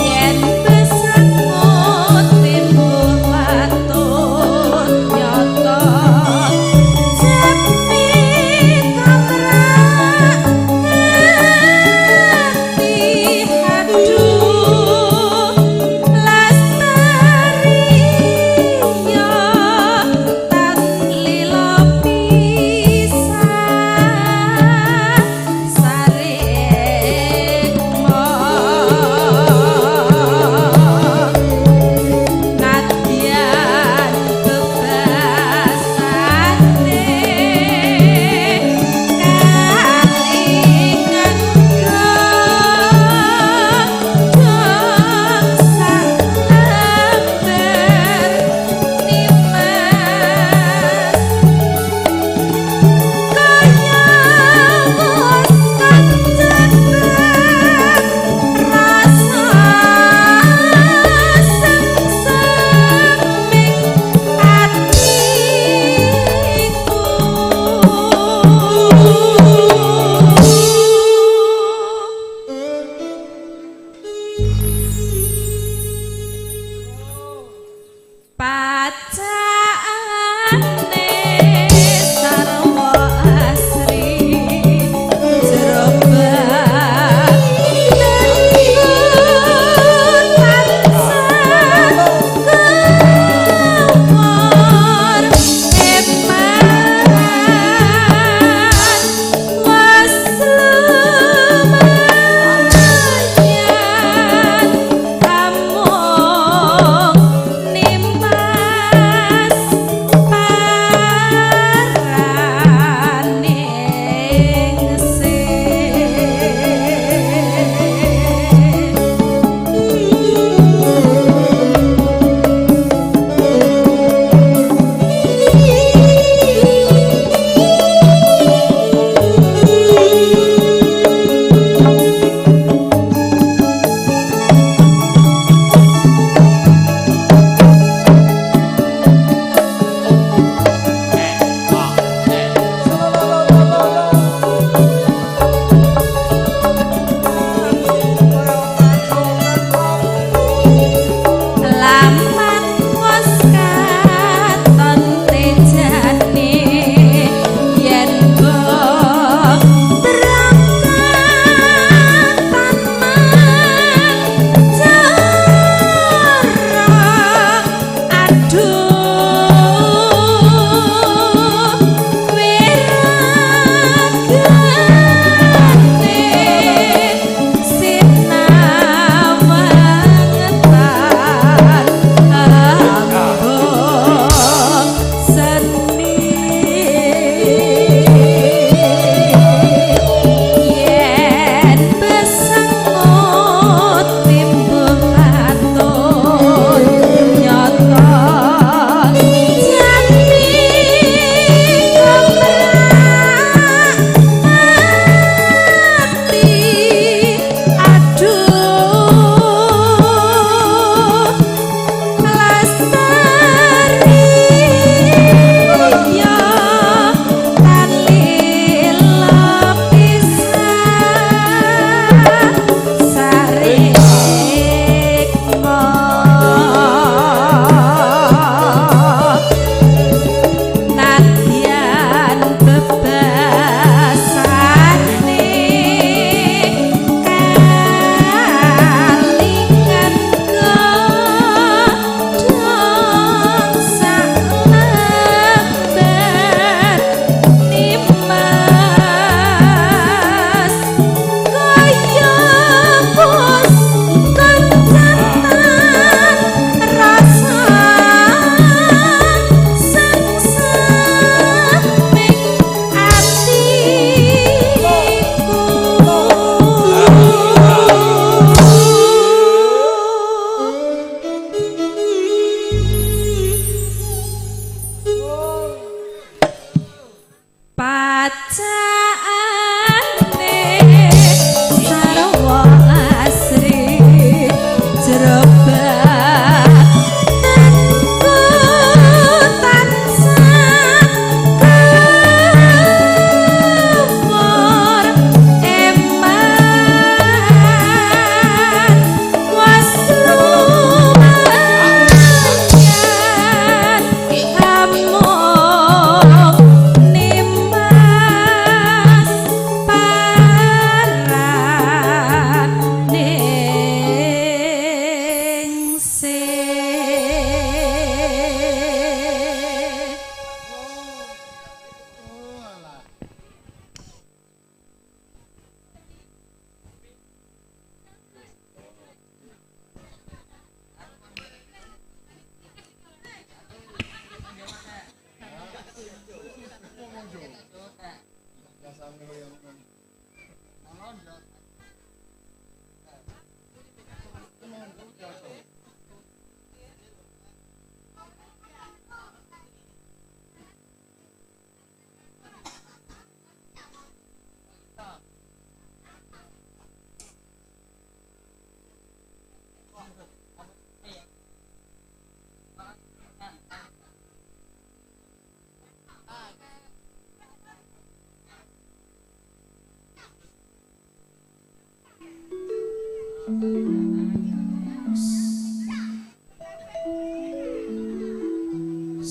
Yen besakmu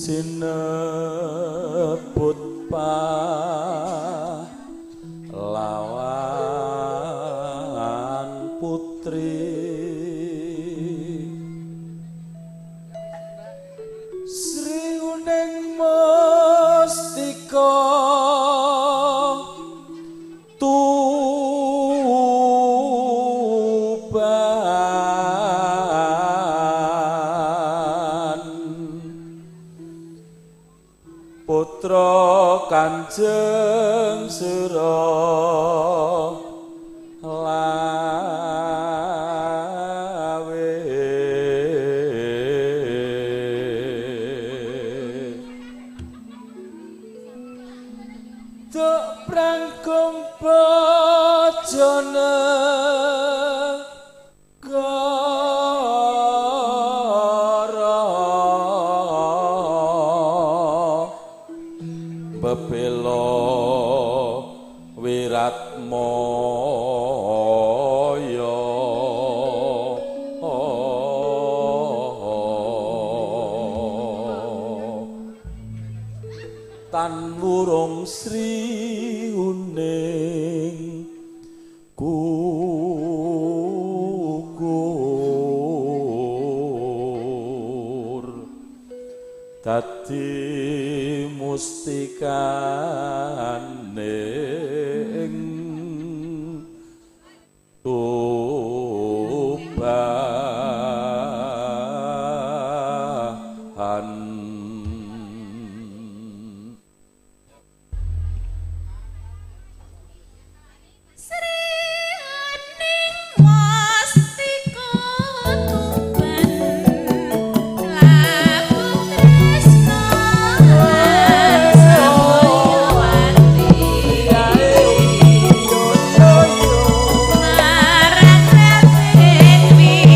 Sinebut pahlawan putri Sri Uning Mustika Tuban, putra Kanjeng Sura Lawe. Duk prangkung bojone bebela wiratmaya. Tan wurung Sri Uning gugur dadi mustikane ing Tuban. Sri Uning Mustika Tuban, Labu Tresna lan Samayawati, marang Raden.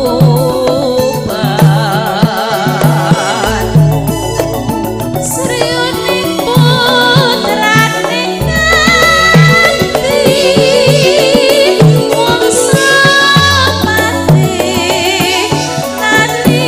Tuban Sri Uning putrane Kanthi Wangsa Pati nalikane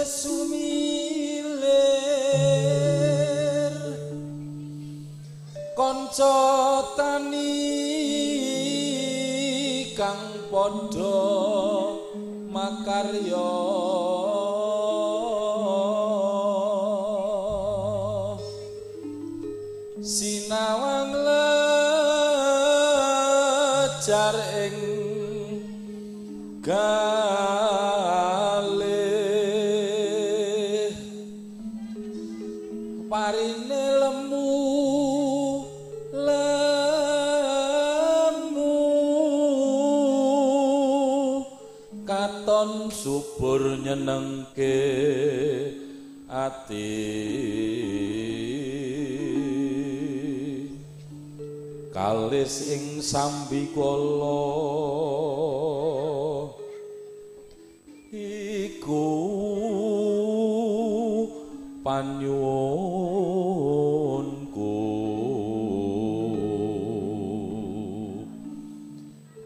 Sumilir kanca tani kang padha makarya sinawang lejar ing galih parine lemu lemu katon subur nyenengke ati kalis ing sambikala iku panyuwunku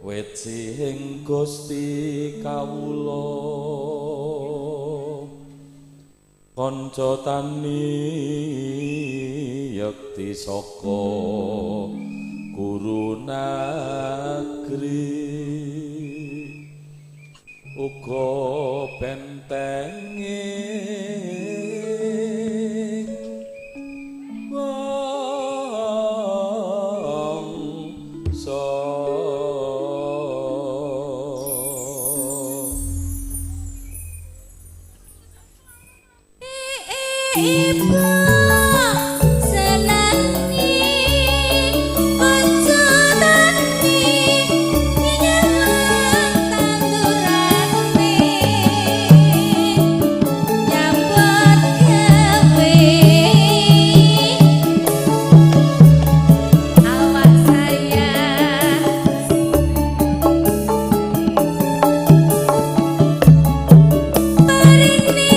wit sing Gusti kawula kanca tani yekti saka guru nagri uga bentenge bangsa. Ibu senangi kanca tani nyawang tandurane nyambut gawe awak saya parine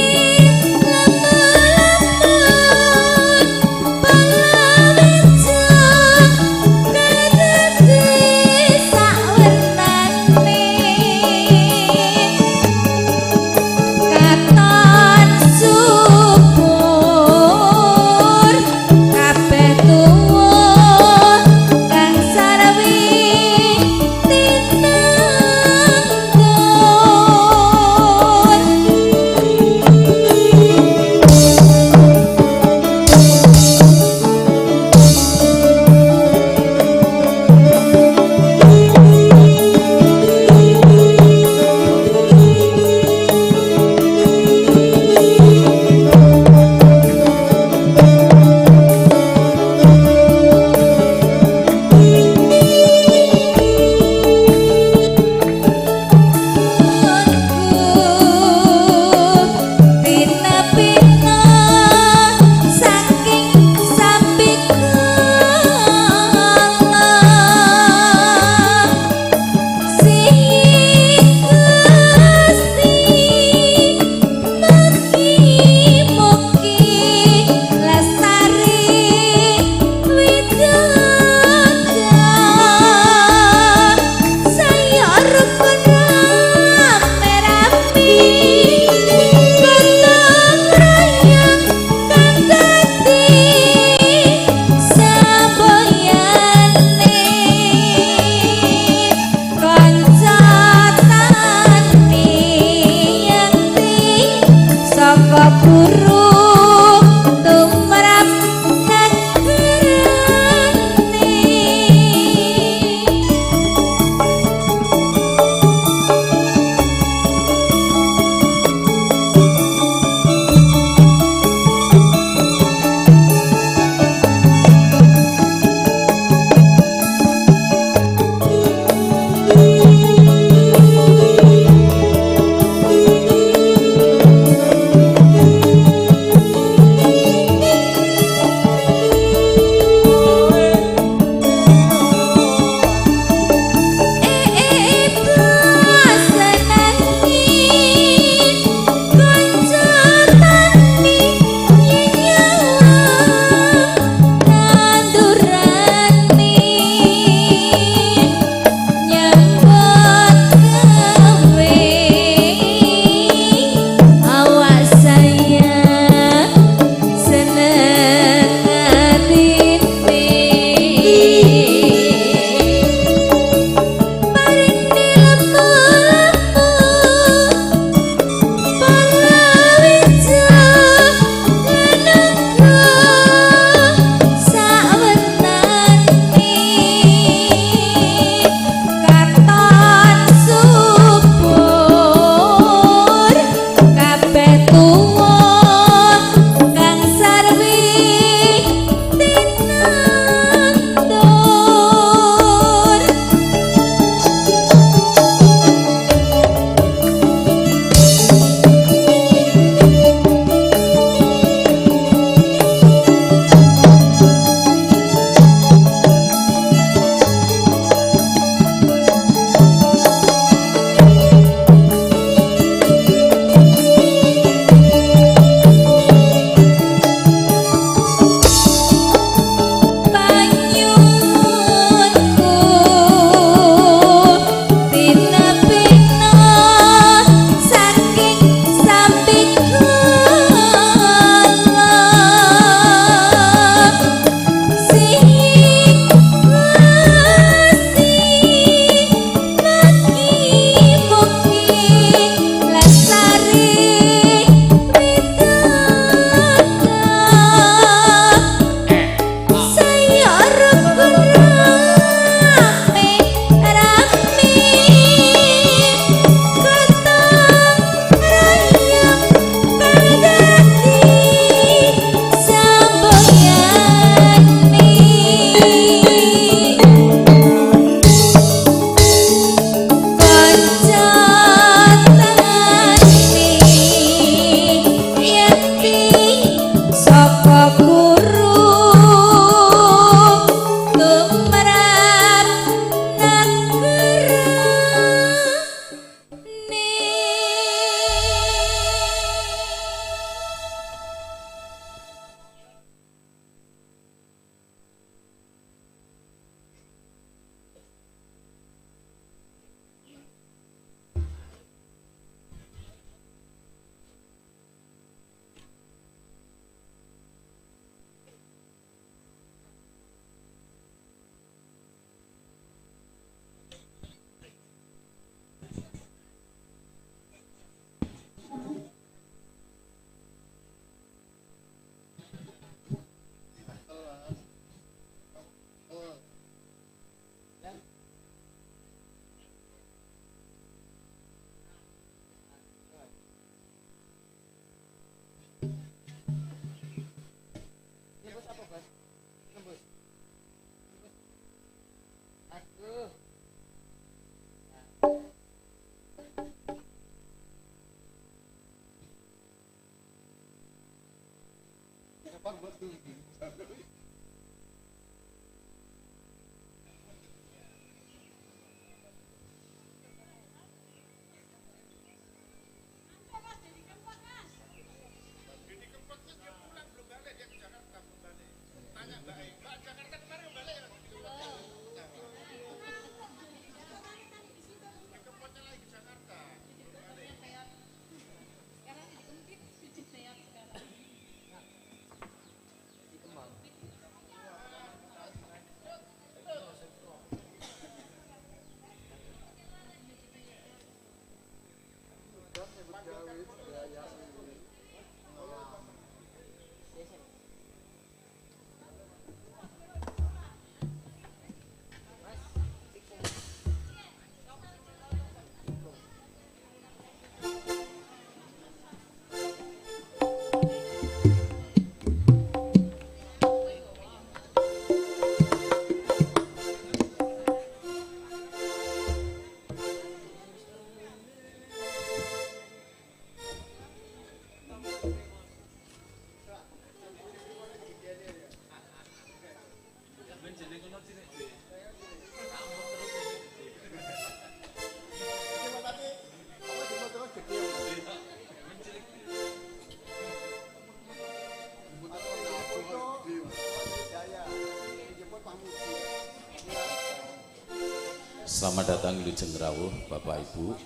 Selamat datang Wilujeng Rawuh Bapak Ibu.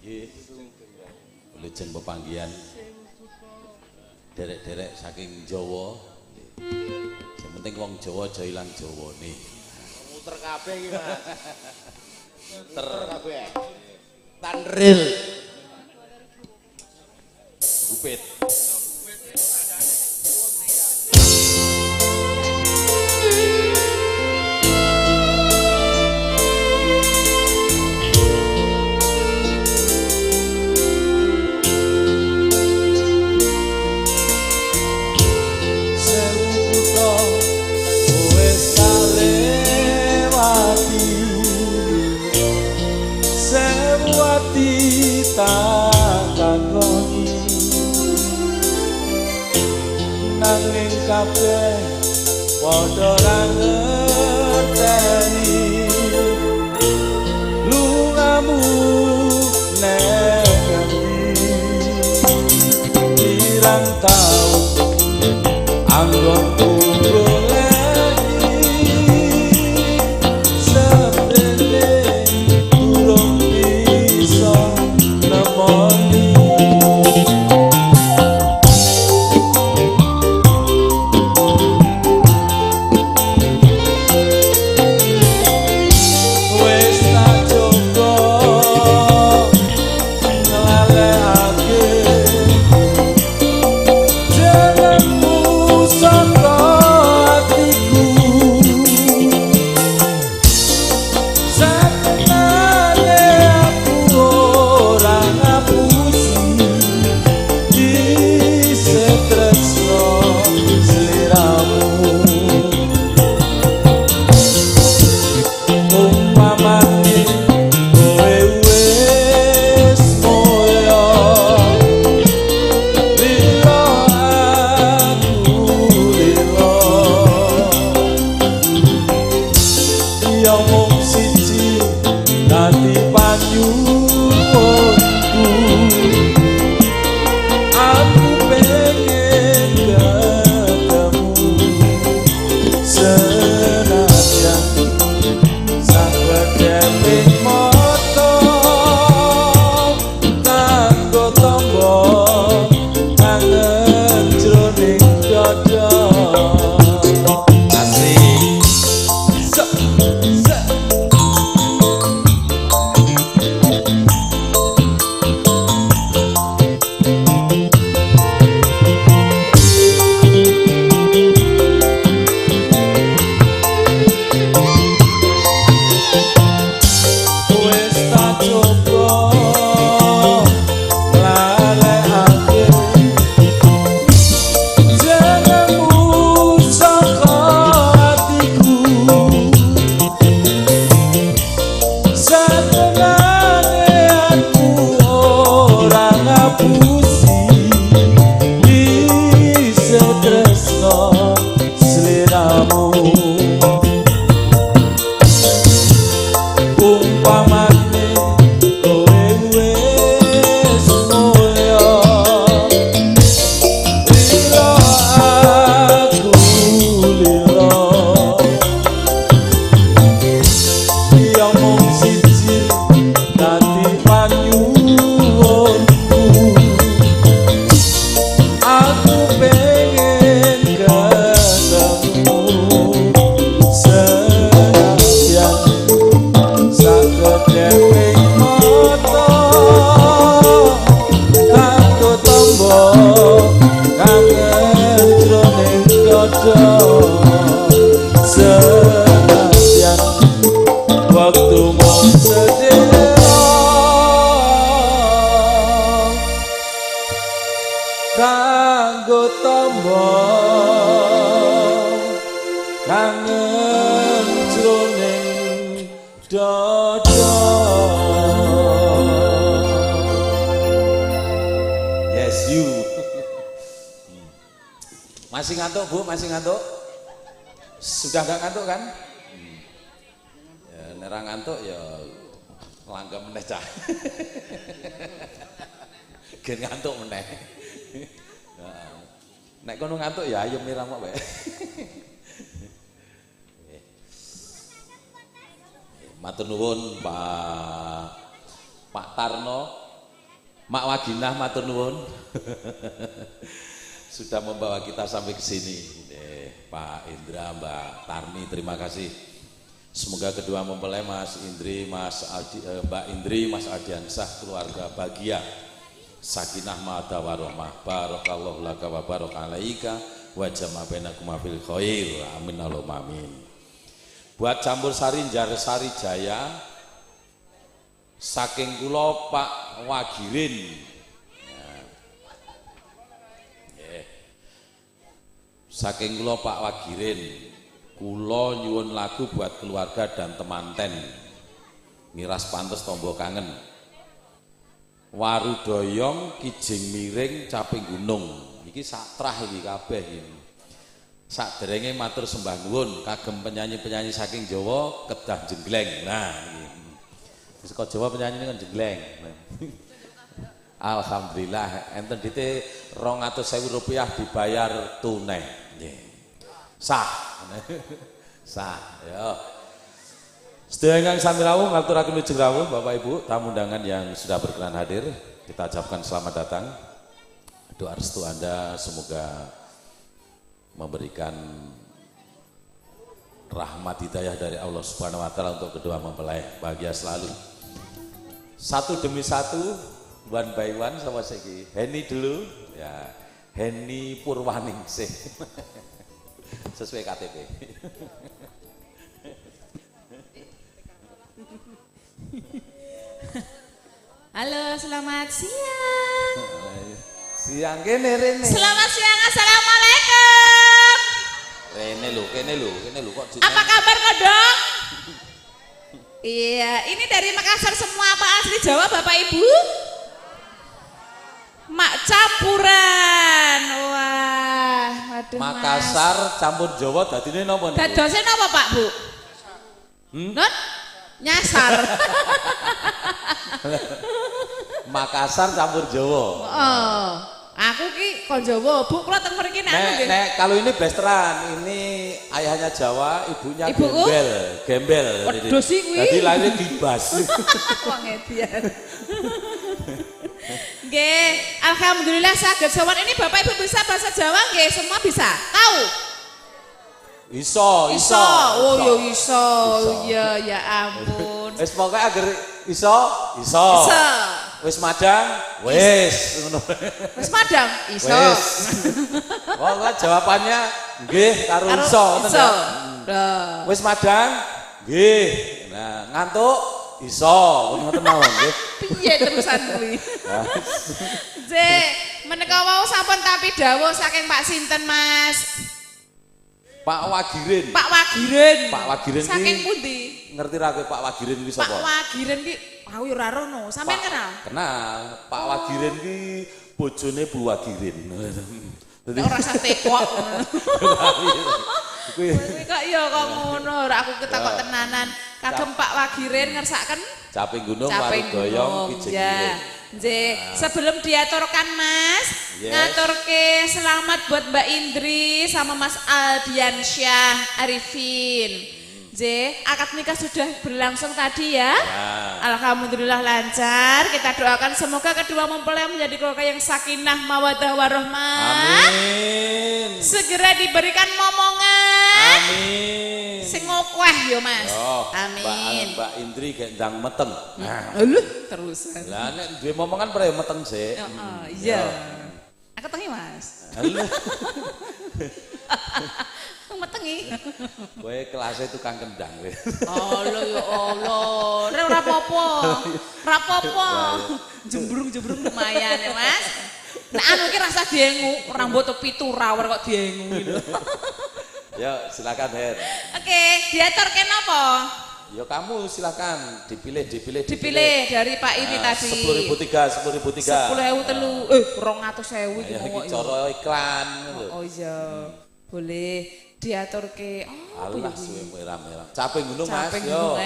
Nggih. Wilujeng pepanggihan derek-derek saking Jawa. Sing penting wong Jawa aja ilang Jawane. Muter kabeh iki, Mas. Muter kabeh. Tanril. Gupit. Nanging kabeh padha ra ngerteni lungamu nek ngendi pirang taun anggonku goleki seprene durung bisa nemoni. Jenengmu saka Kanggo tombo kangen jroning dada. Yes you. Masih ngantuk Bu, masih ngantuk? Sudah gak ngantuk kan? Ya, nek ra ngantuk ya langgam meneh cah. Gen ngantuk meneh. Nek kono ngantuk ya ayem mirang kok wae. Matur nuwun Pak Tarno, Mak Waginah matur nuwun. Sudah membawa kita sampai ke sini. Pak Indra, Mbak Tarni, terima kasih. Semoga kedua mempelai Mas Indri, Mas Aldi, Mbak Indri, Mas Aldiansah, keluarga bahagia, sakinah mawaddah warahmah, barakallahu laka wa baraka alaika wa jama'a bainakuma fil khair. Amin Allahumma amin. Buat campur sari Jarsari Jaya saking kula Pak Wagirin. Saking kula Pak Wagirin, kula nyuwun lagu buat keluarga dan temanten. Miras pantes tombo kangen. Warudoyong kijing miring caping gunung. Iki satrah iki kabeh iki. Saderenge matur sembah nuwun kagem penyanyi-penyanyi saking Jawa kedah jenggleng. Nah iki. Saka Jawa penyanyine kan jenggleng. Alhamdulillah enten dite 200.000 rupiah dibayar tunai. Nggih. Sah. Sah ya. Sedaya ingkang sami rawuh ngaturaken wilujeng rawuh Bapak Ibu tamu undangan yang sudah berkenan hadir, kita ucapkan selamat datang. Doa restu Anda semoga memberikan rahmat hidayah dari Allah Subhanahu wa taala untuk kedua mempelai, bahagia selalu. Satu demi satu, one by one sama segi. Heni dulu ya, Heni Purwaningsih. Sesuai KTP. Halo, selamat siang. Siang kene rene. Selamat siang, assalamualaikum. Rene lho, kene lho, kene lho kok. Apa kabar kodong? Iya, ini dari Makassar semua apa asli Jawa Bapak Ibu? Mak campuran. Wah, waduh. Makassar mas. Campur Jawa dadine napa niku? Dadose napa Pak Bu? Nun? Nyasar. Makassar campur Jawa. Oh, aku ki kon Jawa, Bu, kula teng mriki nek nek, nek kalau ini blasteran, ini ayahnya Jawa, ibunya ibuku? Gembel, gembel. Wedhus kuwi. Dadi lahirnya gibas. Wong edian. Nggih, alhamdulillah saged sowan. Ini Bapak Ibu bisa bahasa Jawa nggih? Semua bisa? Tahu? Iso, iso. Oh, yo iso. Iya, ya ampun. Wis pokoke agar iso, iso. Iso. Wis madang, wis ngono. Wis madang, iso. Wis. Pokoke jawabannya nggih karo iso, ngoten ya. Wis madang, nggih. Nah, ngantuk iso, ngoten mawon nggih. Piye terusan kuwi? Nggih, menika wau sampun tampi dawuh saking Pak sinten, Mas? Pak Wagirin. Pak Wagirin. Pak Wagirin saking pundi? Ngerti ra kowe Pak Wagirin kuwi sapa? Pak Wagirin ki aku yo ora rono. Sampeyan kenal? Kenal. Pak Wagirin ki bojone Bu Wagirin. Dadi ora usah tekok. Kuwi kok ya kok ngono, ora aku ketakok tenanan. Kagem Pak Wagirin ngersakaken Caping Gunung Warudoyong Kijing Miring. Nggih, sebelum diaturkan Mas, yes. Ngaturke selamat buat Mbak Indri sama Mas Aldiansyah Arifin. Nggih, akad nikah sudah berlangsung tadi ya. Ya. Alhamdulillah lancar. Kita doakan semoga kedua mempelai menjadi keluarga yang sakinah mawaddah warahmah. Amin. Segera diberikan momongan. Amin. Sing ngokweh yo Mas. Oh, amin. Mbak Indri gek ndang meteng. Nah. Aduh, terusan. Lah nek duwe momongan ora ya meteng sik. Heeh, iya. Aku tengi Mas. Alah. Metengi. Kowe kelasnya tukang kendang kowe. Allah ya Allah. Ora apa-apa. Ora apa-apa. Jembrung-jembrung lumayan ya Mas. Nek anu iki rasa diengu, rambut pitu rawar kok diengu gitu. Ya, silakan Her. Oke, diaturke napa? Ya kamu silakan dipilih, dipilih, dipilih dari Pak ini nah, tadi. 10.003, 10.003. 10.003. Eh, 200.000 iki ya, mau iki cara iklan lho. Oh iya. Boleh diaturke. Oh, alah suwe merah-merah. Caping gunung Mas yo.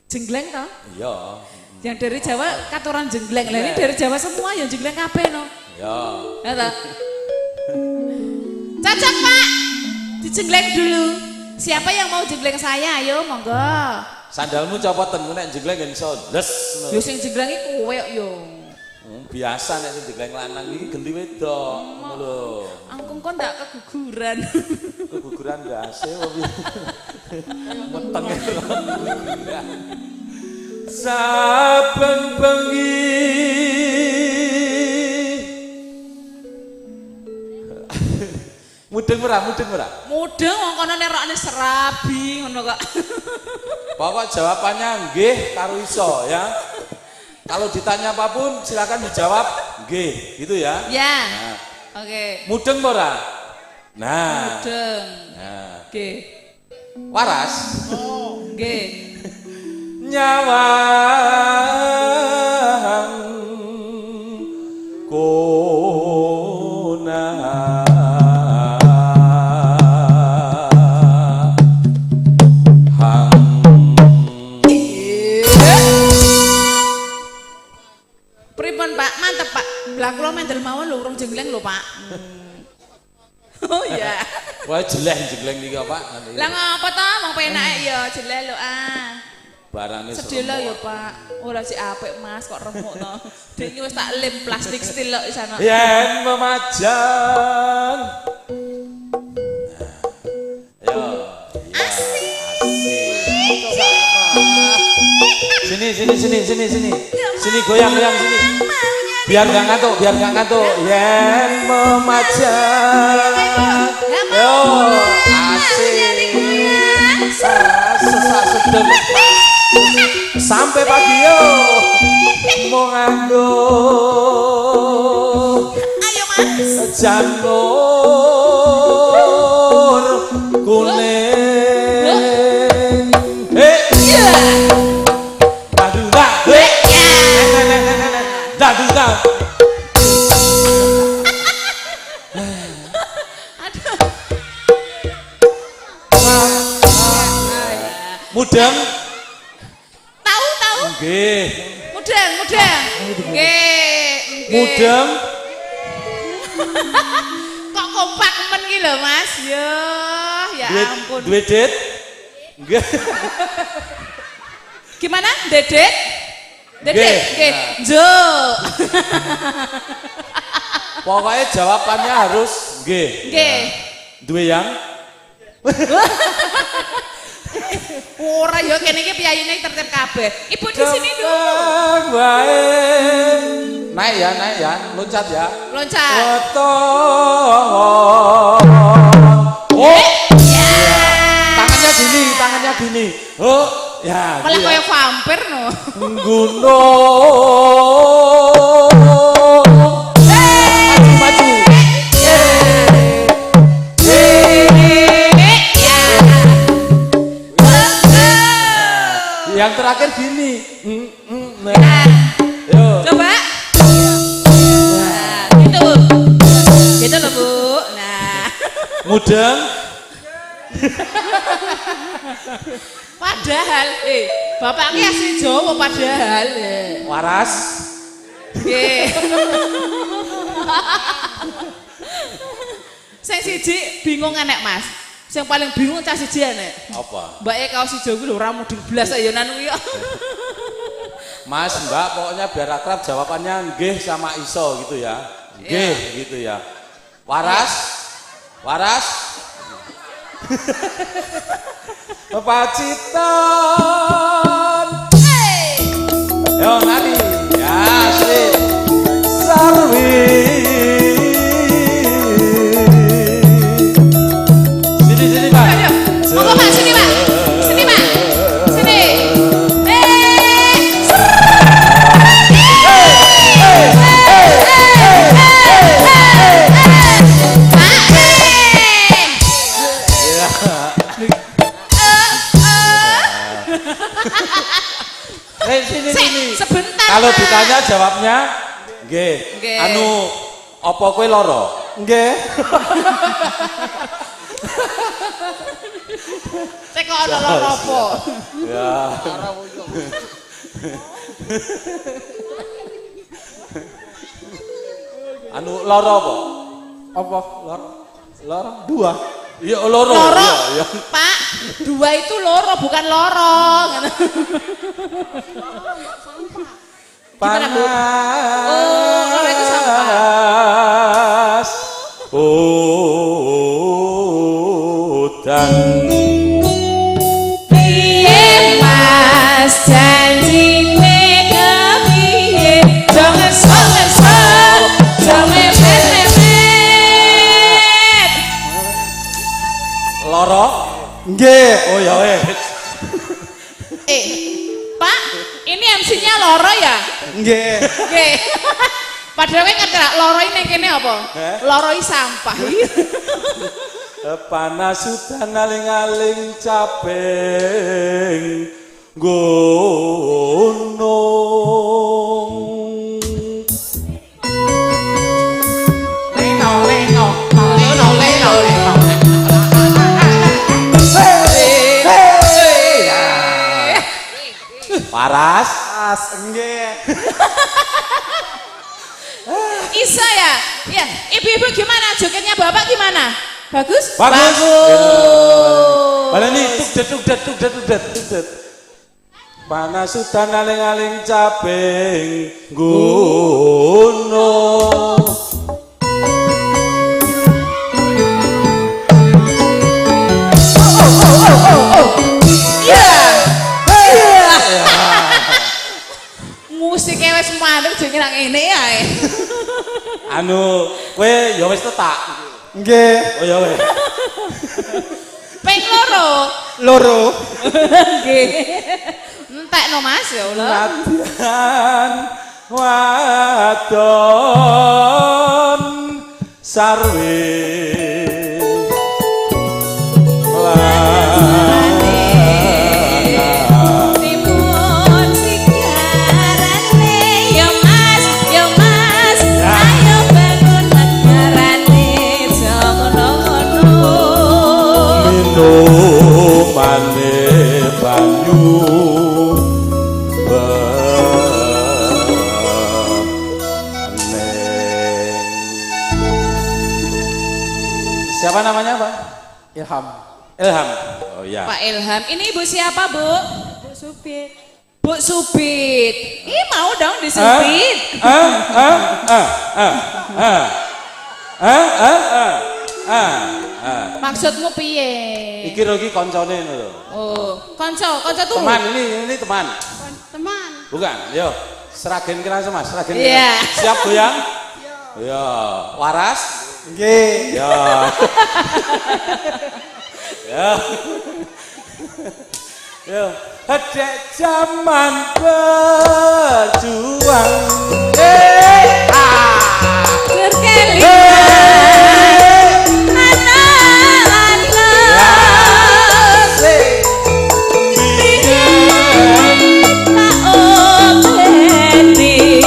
Jenggleng toh? Iya. Yang dari Jawa katuran jenggleng. Lah ini dari Jawa semua yang jenggleng kabeh no. Iya. Ya toh? Cocok, Pak. Dijenggleng dulu. Siapa yang mau jenggleng saya? Ayo monggo. Sandalmu copoten nek jenggleng ben iso les. Yo sing jenggleng iki kowe kok yo. Biasa nek sing jenggleng lanang iki genti wedok ngono lho. Angkung kok ndak keguguran. Keguguran ndase apa piye? Meteng. Saben bengi mudeng ora, mudeng ora? Mudeng wong kono nerokne serabi ngono kok. Pokok jawabannya nggih karo iso ya. Kalau ditanya apapun silakan dijawab nggih, gitu ya. Ya. Nah. Oke. Mudeng ora? Nah. Mudeng. Nah. Nggih. Waras. Oh, nggih. Nyawang kona Pripun Pak? Mantep Pak. Lah kula mendel mawon lho urung jenggleng lho Pak. Oh iya. Wah jeleh jengleng niki Pak. Lah ngapa to wong penake ya jeleh lho ah. Barangnya sedelo ya Pak. Ora sik apik Mas kok remuk to. Dek iki wis tak lem plastik stil kok isana. Yen memajang. Yo. Asik. Sini sini sini sini sini. Sini goyang-goyang sini. Biar gak ngantuk, biar gak ngantuk. Yen memajang. Yo, asik. Sesak sedeng. Sampai pagi yo. Mau nganggo. Ayo Mas. Janur kuning. Eh. Iya. Dadu da. Dadu da. Aduh. Mudeng. Tahu tahu. Nggih. Mudeng, mudeng. Nggih, nggih. Mudeng. Kok kompak men ki lho Mas? Yo, ya ampun. Duwe dit? Nggih. Gimana? Dedet? Dedet? Nggih. Njuk. Pokoknya jawabannya harus nggih. Nggih. Duwe yang? Ora ya kene iki piyayine tertib kabeh. Ibu di sini dulu. Wae. Naik ya, naik ya, loncat ya. Loncat. Weton. Oh. Ya. Tangannya gini, tangannya gini. Oh, ya. Malah gitu ya. kaya vampir no. Gunung. Maju, maju. Ya. Yang terakhir gini. Nah. Yo. Coba. Nah, gitu. Gitu loh, Bu. Nah. Mudeng. Padahal bapak ki asli Jawa padahal. Waras. Nggih. Sing siji bingung enek, Mas. Sing paling bingung cah siji enek. Apa? Mbake kaos ijo kuwi lho ora mudeng blas ya nan kuwi. Mas, Mbak, pokoknya biar akrab jawabannya nggih sama iso gitu ya. Nggih gitu ya. Waras? Waras? Pacitan. Yo nari. Ya, sip. Sarwi. Sini sini, Pak. Ayo. Monggo Pak, sini Pak. Sini Pak. Sini. Kalau ditanya jawabnya nggih. Nggih. Anu apa kowe lara? Nggih. Cek kok ana lara apa? Ya. Anu lara apa? Apa? Lara. Lara dua. Iya loro. Loro. Iya, iya. Pak, dua itu loro bukan lorong. Gimana, Bu? Oh, loro itu sampah. Panas. Udan. Piye Mas janjine kepiye? Jangan ngesel-ngesel, jangan mepet-mepet. Loro? Nggih. Oh ya wes. Pak, ini MC-nya loro ya? Nggih. Oke. Padahal kowe ngerti ra, loro ini ning kene apa? Heh? Loro iki sampah. Panas udan aling-aling caping gunung. Leno leno leno leno leno. Paras. As nggih. Isa ya? Ya, ibu-ibu gimana? Jogetnya bapak gimana? Bagus? Bagus. Bagus. Baleni tuk det tuk det tuk det tuk det tuk det. Panas udan aling-aling caping gunung. Iya. Musiknya wis mandek jenenge nang ngene ae. Anu, kowe ya wis tetak. Nggih. Oh ya wis. Ping loro. Loro. Nggih. Entekno Mas ya Allah. Latihan wadon sarwe Timun sigarane ya Mas, ya Mas, ayo bangun negarane aja ngono-ngono. Minumane banyu bening. Siapa namanya, Pak? Ilham. Ilham. Oh iya. Pak Ilham, ini ibu siapa, Bu? Bu Supit. Bu Supit. Ih, mau dong disupit. Ah, ah, ah, ah, ah. Ah, ah, ah, ah, ah. Maksudmu piye? Iki lho iki koncone ngono lho. Oh, konco, konco turu. Teman ini teman. Teman. Bukan, yo. Seragen kira langsung Mas, seragen. Iya. kira. Siap goyang? Iya. Waras? Nggih. Ya. Ya. Yo. Dek zaman berjuang. Eh, ah. Berkelingan. Anak-anak. Tak openi.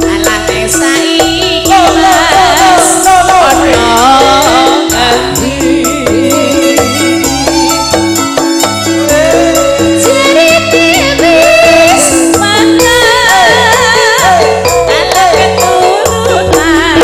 Alah ning saiki Mas, ana ngendi? Cerite wis matang, alah keturunan.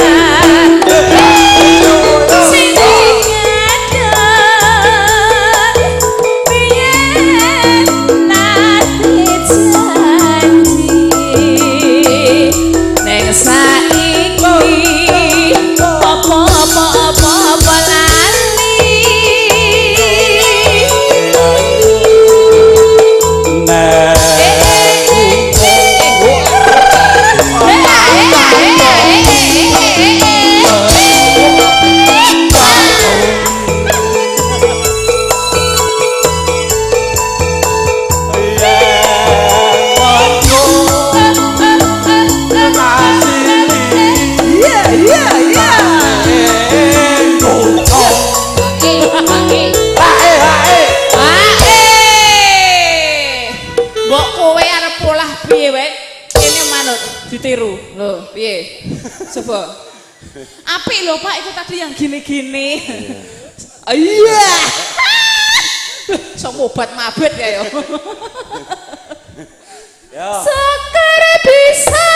Piye? Coba. Apik lho Pak, itu tadi yang gini-gini. Iya. Sok obat mabet ya yo. Yo. Sekar bisa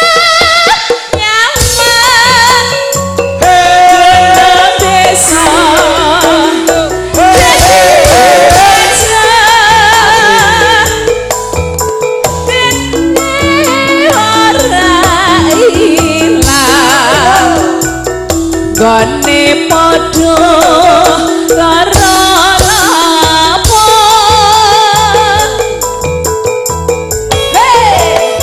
nyaman. Gunung desa. Desa. Dene ora ilang. Gone padha lara lapo. Hey!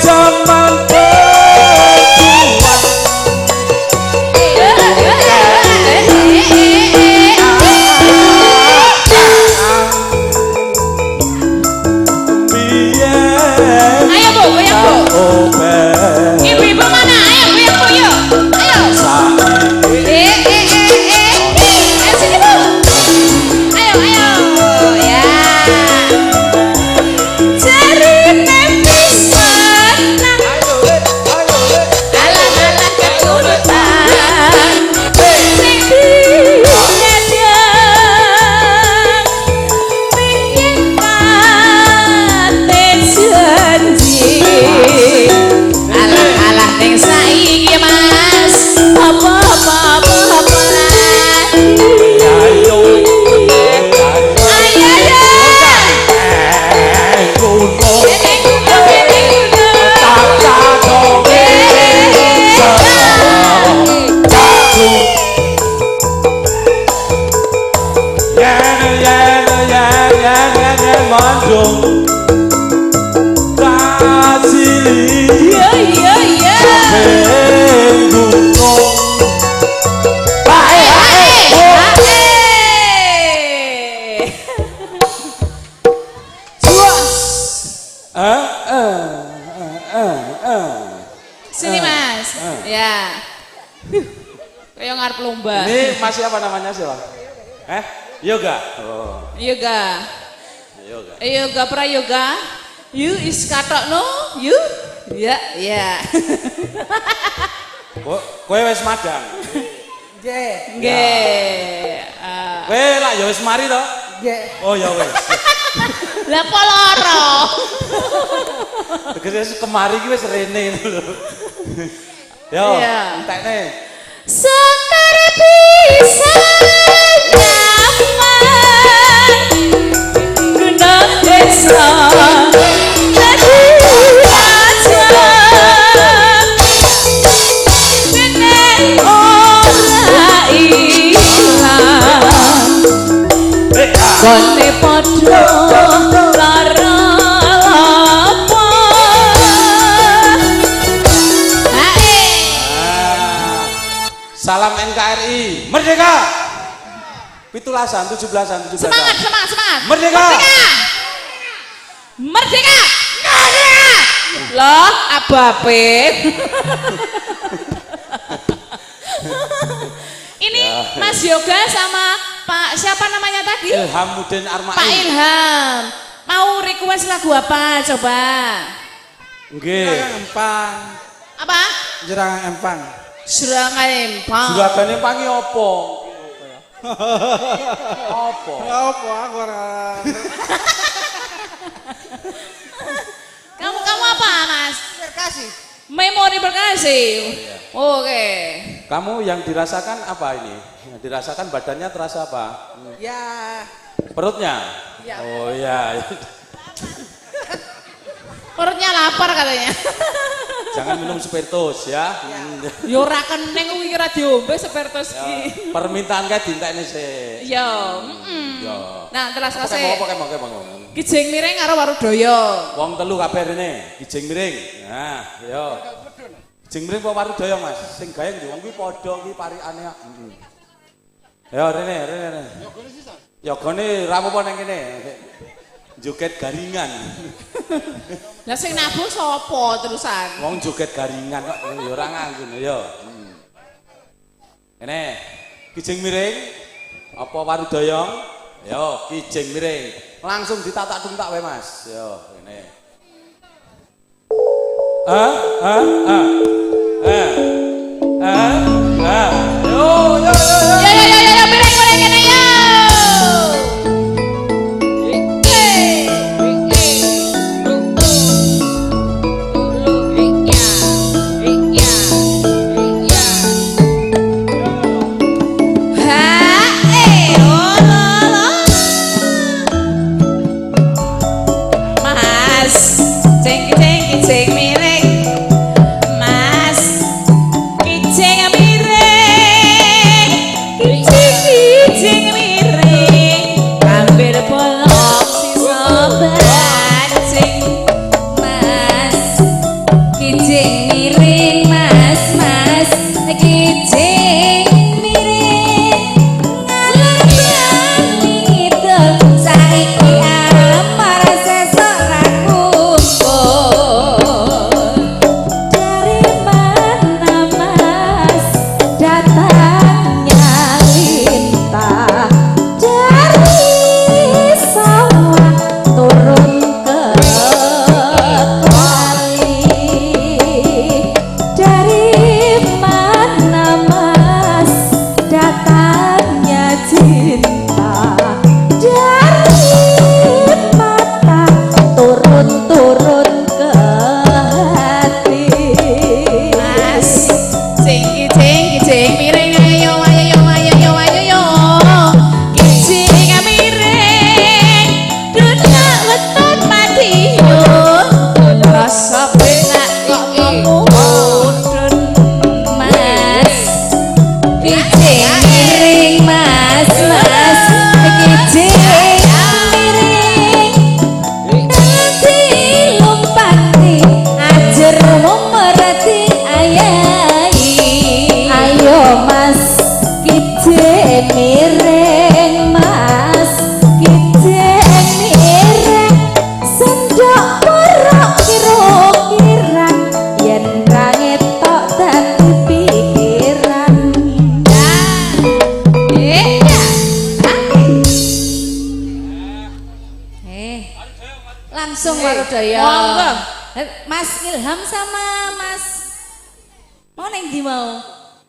Jaman berjuang. Biyen Ayo Bu, goyang Bu. open Ibu-ibu mana? Ayo goyang Bu yuk. Ayo. saiki Eh eh eh eh. Ayo sini Bu. Ayo ayo. Ya. Jarine pisan. Alah-alah keturutan. Sing dinyadang. Pingin kate janji. Alah-alah ning saiki Mas. Apa apa apa apa lagi. Ayo Ayo ayo. Gunung Ning gunung ning gunung. Yen yen yen yen yen yen mandung Tasili Iya iya iya. ing gunung. Hae hae hae. Juos. Eh eh eh eh. Sini Mas. Ya. Kayak ngarep lomba. Ini masih apa namanya siapa? Eh, yoga. Oh, Yoga. yoga. Yoga prayoga. You is katok no? You? Ya, ya. Kok kowe wis madang. Nggih. Nggih. Ah. Kowe lak ya wis mari to? Nggih. Oh ya wis. Lah kok lara? Tegese kemari iki wis rene ngono lho. Yo, Iya. entekne. Sekar bisa nyaman Gunung desa dadi raja. Dene ora ilang. Gone padha lara lapo. Hae. Ah. Salam NKRI. Merdeka. 17-an, 17-an, 17-an. Semangat, semangat, semangat. Merdeka. Merdeka. Merdeka. Loh, abape. Ini Mas Yoga sama Pak siapa namanya tadi? Ilhamuddin Armain. Pak Ilham. Mau request lagu apa coba? Nggih. Jerangan empang. Apa? Jerangan empang. Serangan Empang. Juragane pangi opo? Opo? Apa aku ora. Kamu kamu apa, Mas? Terkasih. Memori berkasih. Oke. Kamu yang dirasakan apa ini? Yang dirasakan badannya terasa apa? Ya. Perutnya? Ya. Oh iya. Perutnya lapar katanya. Jangan minum spiritus ya. Yo ora keneng kuwi ora diombe spiritus ki. Permintaan kae dintekne sik. Yo, heeh. Yo. Nah, terus Apa kose. apa apa apa. Kijing miring karo Warudaya. Wong telu kabeh rene, kijing miring. Nah, yo. Kijing miring apa Warudaya, Mas? Sing gawe ndi wong kuwi padha kuwi parikane. Heeh. Ya rene rene rene. Yogane ra apa-apa nang kene. Joget garingan. Lah sing nabuh sapa terusan? Wong joget garingan kok ya ora nganggo ya. Kene kijing miring apa warudoyong? Yo kijing miring. Langsung ditatak tuntak wae Mas. Yo kene. Ah ah ah. Ah. Ah ah. Yo yo yo yo. Yo yo yo yo miring miring kene yo.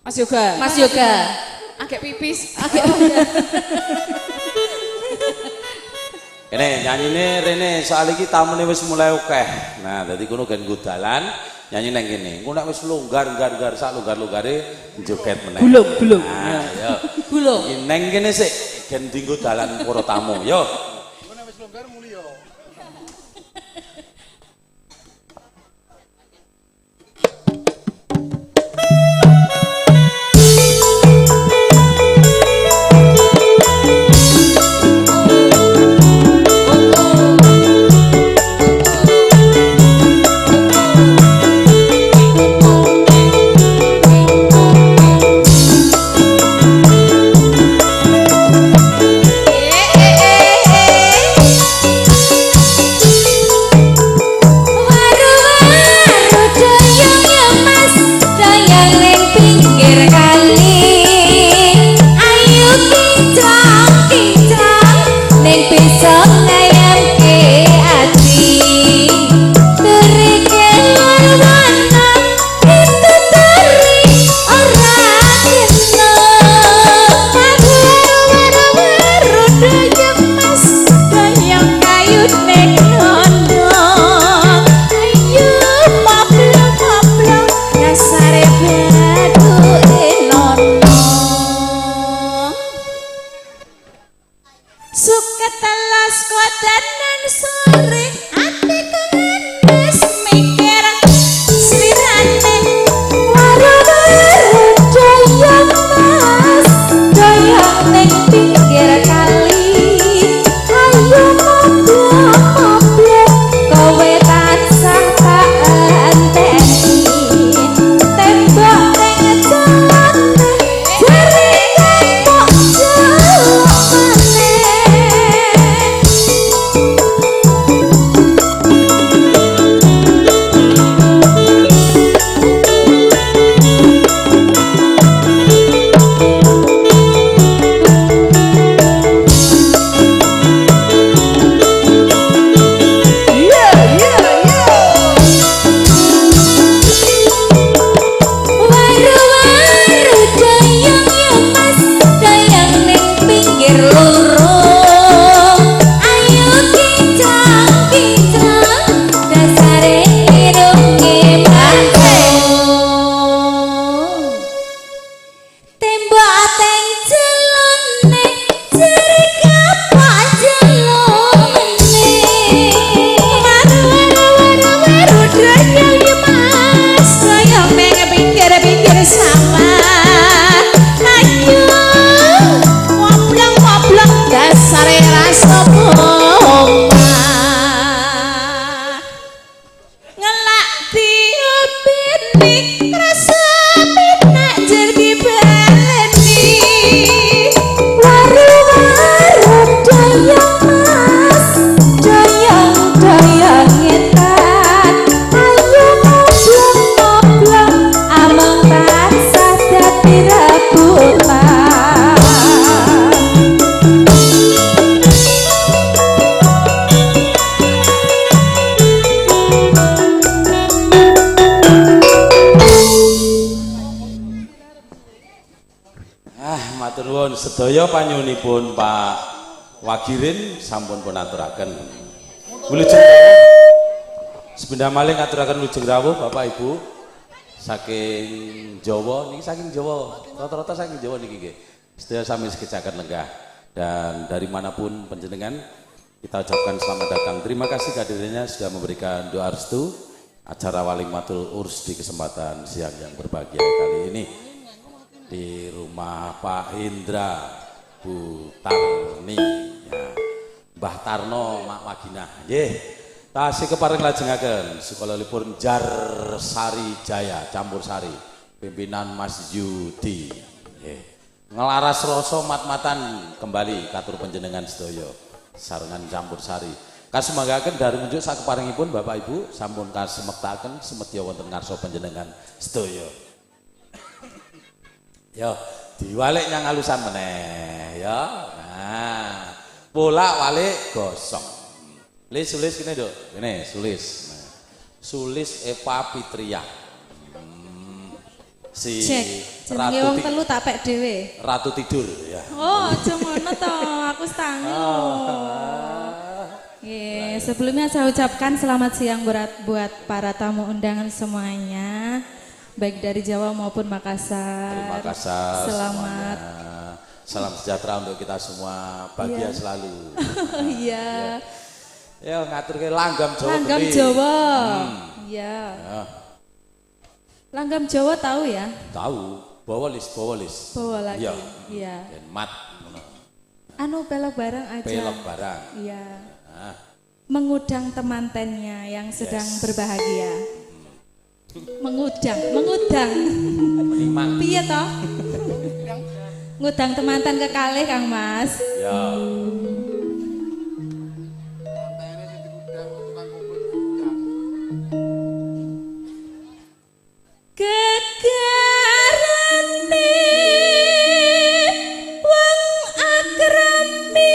Mas Yoga. Mas Yoga. Agak pipis. Agak. Kene nyanyine rene soal iki tamune wis mulai akeh. Nah, dadi kono gen nggo dalan nyanyi nang kene. Engko nek wis longgar-longgar sak longgar-longgare joget meneh. Gulung, gulung. Nah, yo. Gulung. Iki nang kene sik gen dienggo dalan para tamu. Yo. Engko nek wis longgar muli yo. Tembok teng celana jare tembok. rasa omah ngelak diopeni rasa penak jer dibaleni Waru-waru doyong mas, doyong-doyong ngetan. Ayo ngoblong-ngoblong, among tansah dadi rebutan. Ah, matur nuwun sedaya panyuwunipun Pak Wagirin sampun pun aturaken. Wilujeng rawuh. Sepindah malih ngaturaken wilujeng rawuh Bapak Ibu saking Jawa niki saking Jawa, rata-rata saking Jawa niki nggih. Sedaya sami sekecaken lenggah dan dari manapun panjenengan kita ucapkan selamat datang. Terima kasih kehadirannya sudah memberikan doa restu acara Walimatul Urs di kesempatan siang yang berbahagia kali ini di rumah Pak Indra Bu Tarni ya. Mbah Tarno Mak Waginah nggih. Tasih kepareng lajengaken sekolahipun Jar Sari Jaya Campur Sari pimpinan Mas Yudi nggih. Ngelaras rasa mat-matan kembali katur panjenengan sedaya sarengan Campur Sari. Kasumanggaaken dari munjuk sakeparengipun Bapak Ibu sampun kasemektaken semedya wonten ngarsa panjenengan sedaya. Yo, diwalik nyang alusan meneh ya. Nah, bolak-balik gosong. Lis sulis kene, Nduk. Kene sulis. Nah. Sulis Eva Pitria. Si Cek, jenenge wong telu tak pek dhewe. Ratu tidur ya. Oh, aja ngono to, aku stangi lho. Nggih, sebelumnya saya ucapkan selamat siang buat para tamu undangan semuanya, baik dari Jawa maupun Makassar. Terima kasih. Selamat. Semuanya. Salam sejahtera untuk kita semua, bahagia selalu. Iya. Ya ngaturke langgam Jawa. Langgam gede. Jawa. Iya. Ya, Langgam Jawa tahu ya? tahu, bawa lis, bawa lis. Bawa lagi. Iya. Iya. Ben mat ngono. Anu pelok bareng aja. Pelok barang. Iya. Nah, Mengundang temantennya yang sedang Yes. berbahagia. Mengundang, mengundang. menimang. Piye toh? Ngundang temanten kekalih Kang Mas. Ya. Mantene sing diundang tukang kumpul diundang. Gegarane wong akrami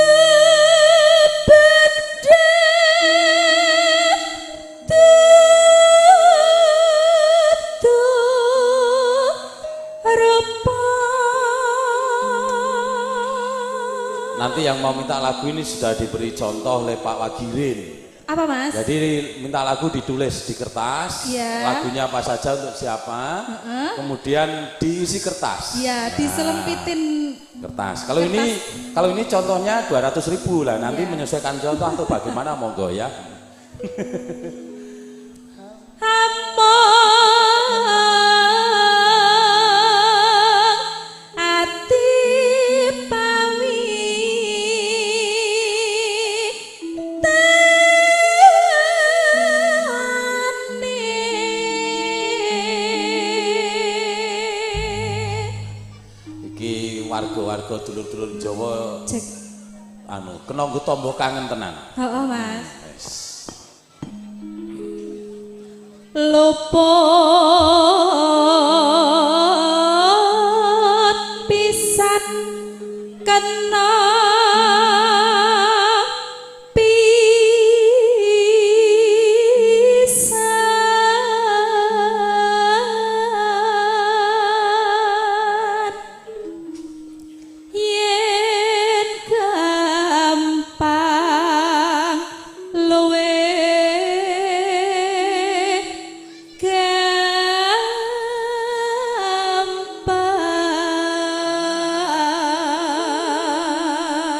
tutup benda tutup rupa. Nanti yang mau minta lagu ini sudah diberi contoh oleh Pak Wagirin. Apa Mas? Jadi minta lagu ditulis di kertas, Iya. lagunya apa saja untuk siapa, kemudian diisi kertas. Ya, diselempitin Kertas. Kalau ini contohnya 200.000 lah. Nanti menyesuaikan contoh atau bagaimana monggo ya. Among ati pawi tane. Iki warga-warga dulur-dulur Jawa Cek. anu kena nggo tombo kangen tenan. Heeh, Mas. Wes. Luput pisan kena pisan yen gampang luwe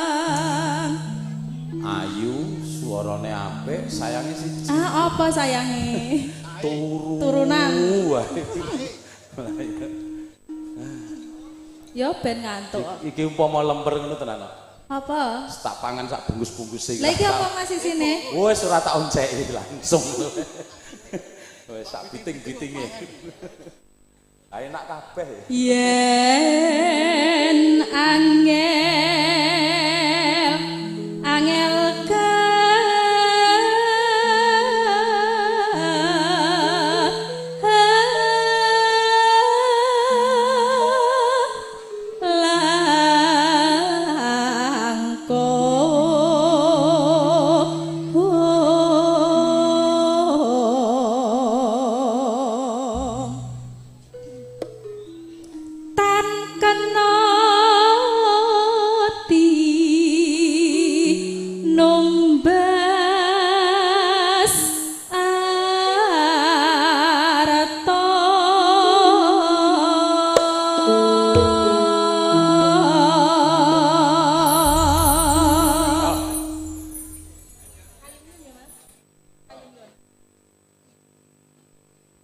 gampang. Ayu suarane apik, sayange siji. Ah, apa sayange? Turu. Turunan. Wae. Ya ben ngantuk. Iki umpama lemper ngono tenan. Apa? Tak pangan sak bungkus-bungkuse. Lah iki apa Mas isine? Wis ora tak onceki langsung. Wis sak biting-bitinge. Ah enak kabeh. Yen angel angel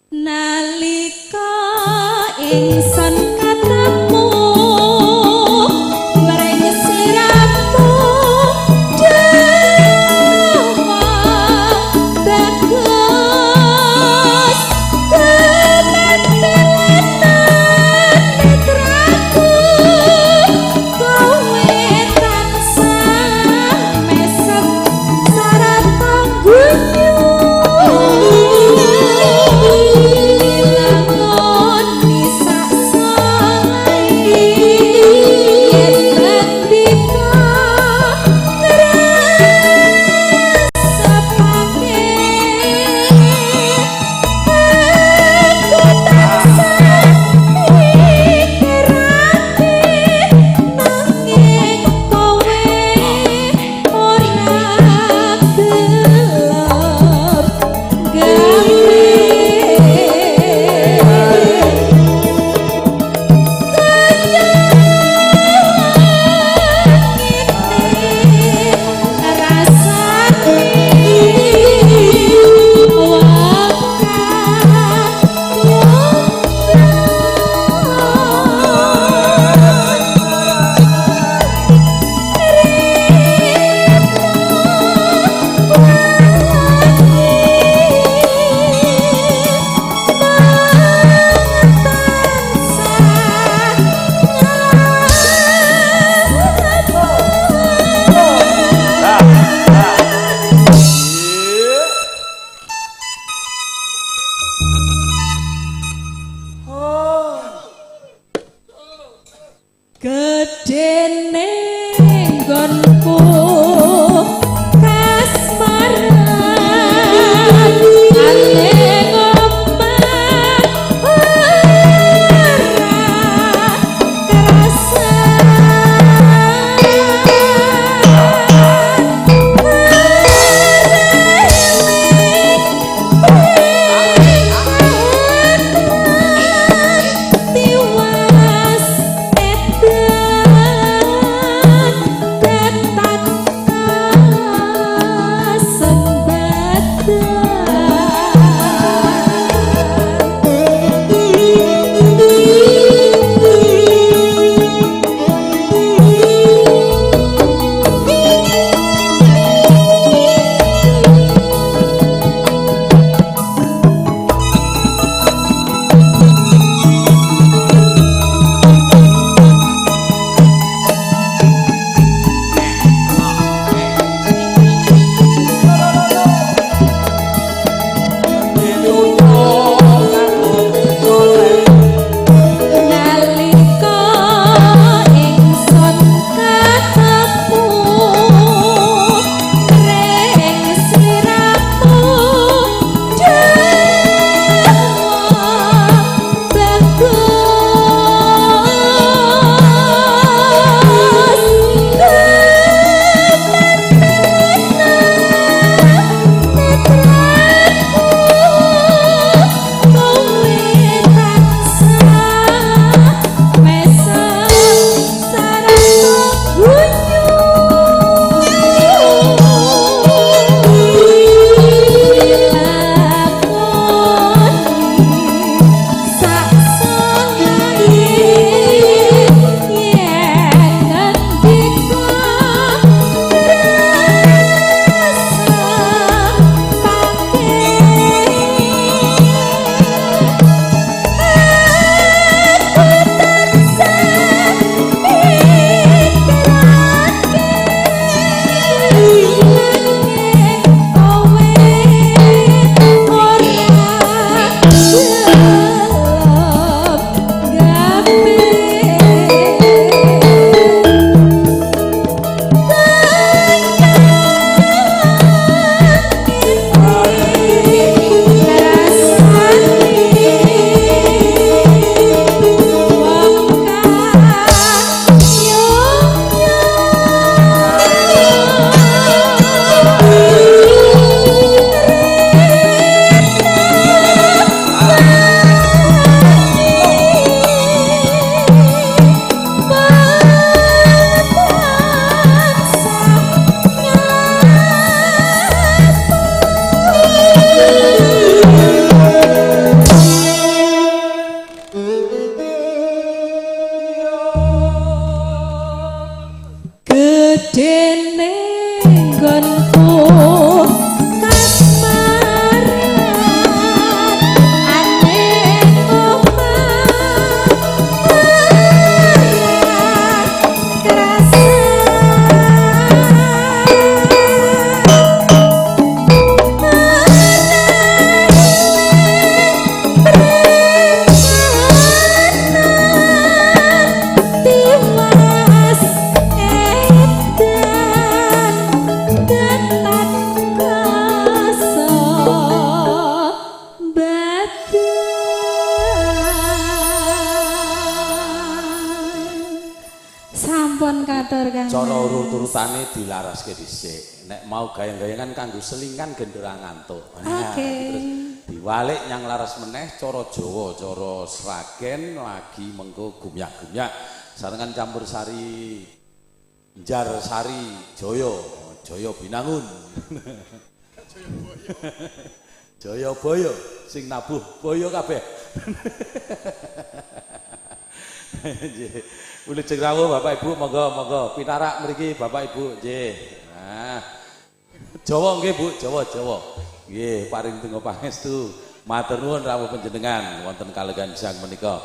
nalika ingsun ketemu mring sliramu dewa bagus kemetenan netraku kowe tansah mesem sarta guyu. Gedene nggonku kasmaran ane omah ora kerasan. Tiwas edan. nggonku kasmaran ane omah ora krasa. Tiwas edan tenan kasa badan. Sampun katur Kang Cara Mas. urut-urutane dilaraske dhisik. Nek mau gayeng-gayengan kanggo selingan gendera ngantuk. Nah, Oke. terus diwalik nyang laras meneh cara Jawa, cara Sragen lagi mengko gumyak-gumyak sarengan campur sari Njar Sari Jaya, Jaya Binangun. Jaya Boyo sing nabuh boyo kabeh. Nggih. Wilujeng rawuh Bapak Ibu, monggo monggo pinarak mriki Bapak Ibu nggih. Nah. Jawa nggih Bu, Jawa Jawa. Nggih, paring donga pangestu. Matur nuwun rawuh panjenengan wonten kalegan siang menika.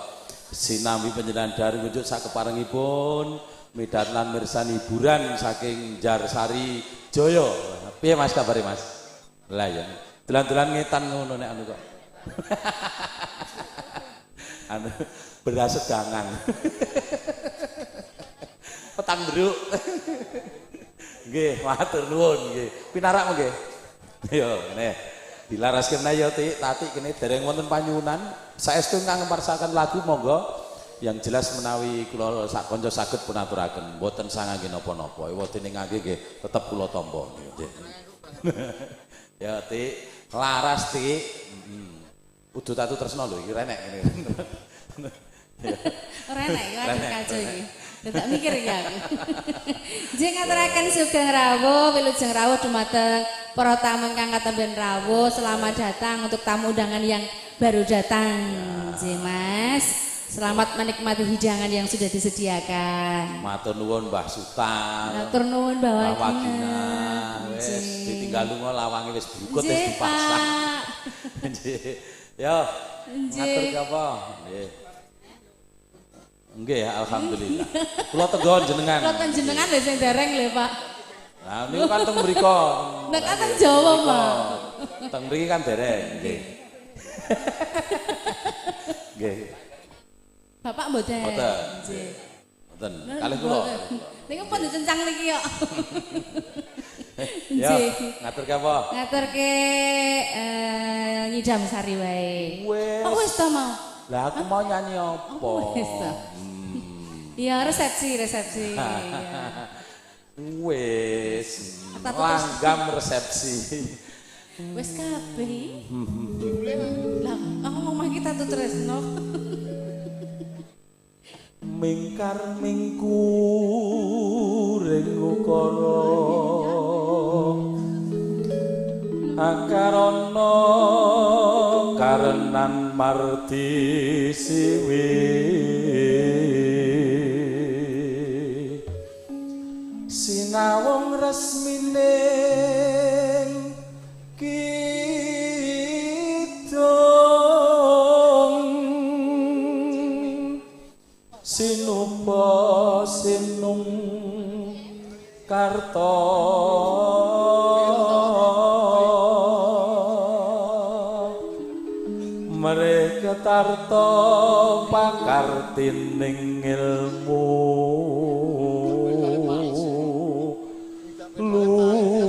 Sinambi panjenengan dari ngunjuk sakeparengipun midhat lan mirsani hiburan saking Jarsari Jaya. Piye Mas kabare Mas? Lah ya. Dolan-dolan ngetan ngono nek anu kok. Anu beras sedangan. Petang ndruk. Nggih, matur nuwun nggih. Pinarak nggih. Yo ngene. Dilaraske meneh ya Tik, Tati kene dereng wonten panyuwunan. Saestu ingkang ngeparsaken lagu monggo. Yang jelas menawi kula sak kanca saged pun aturaken, mboten sangangge napa-napa. Ewadene ngangge nggih tetep kula tampa nggih. Ya Tik, laras Tik. Heeh. Kudu tatu tresno lho iki renek ngene. Ora enak iki waduh kacau iki. Dadak mikir iki aku. Nggih ngaturaken sugeng rawuh, wilujeng rawuh dumateng para tamu ingkang katemben rawuh. Selamat datang untuk tamu undangan yang baru datang. Nggih Mas. Selamat menikmati hidangan yang sudah disediakan. Matur nuwun Mbah Sutar. Matur nuwun Mbah Mbah Wagina. Wagina. Wis ditinggal lunga lawange wis brukut wis Nggih, dipasang. Pak. Nggih. Yo. Nggih. Ngatur ki apa? Nggih. Nggih, alhamdulillah. Kula tenggon jenengan. Kula ten jenengan lho sing dereng lho, Pak. Nah, niku kan teng mriko. Nek kan teng Jawa, Pak. Teng mriki kan dereng, nggih. Nggih. Bapak mboten. Mboten. Nggih. Mboten. Kalih kula. Niku pun dicencang niki kok. Yo, Nggih. ngatur ki apa? Ngaturke nyidam sari wae. Wes. Oh wis to mau. Lah aku mau nyanyi apa? Oh, wis to. Iya, resepsi, resepsi. Iya. Wis. Tatu terus. Langgam resepsi. Wis kabeh. Lah, aku ngomong iki tatu tresno. Mingkar mingkuring ukara akarana karenan mardi siwi sinawung resmining kidung sinuba sinung karta mereka tarta pakartining ilmu luhur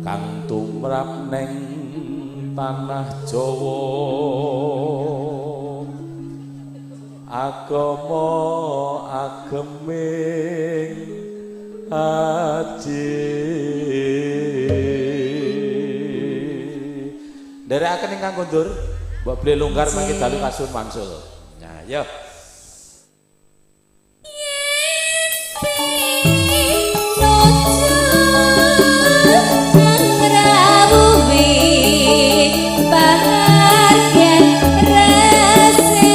kang tumrap neng tanah Jawa agama ageming aji. Nderekaken ingkang kondur, mbok beli longgar mangke dalu kasun wangsul. Nah, yo. Bahagian resepsi.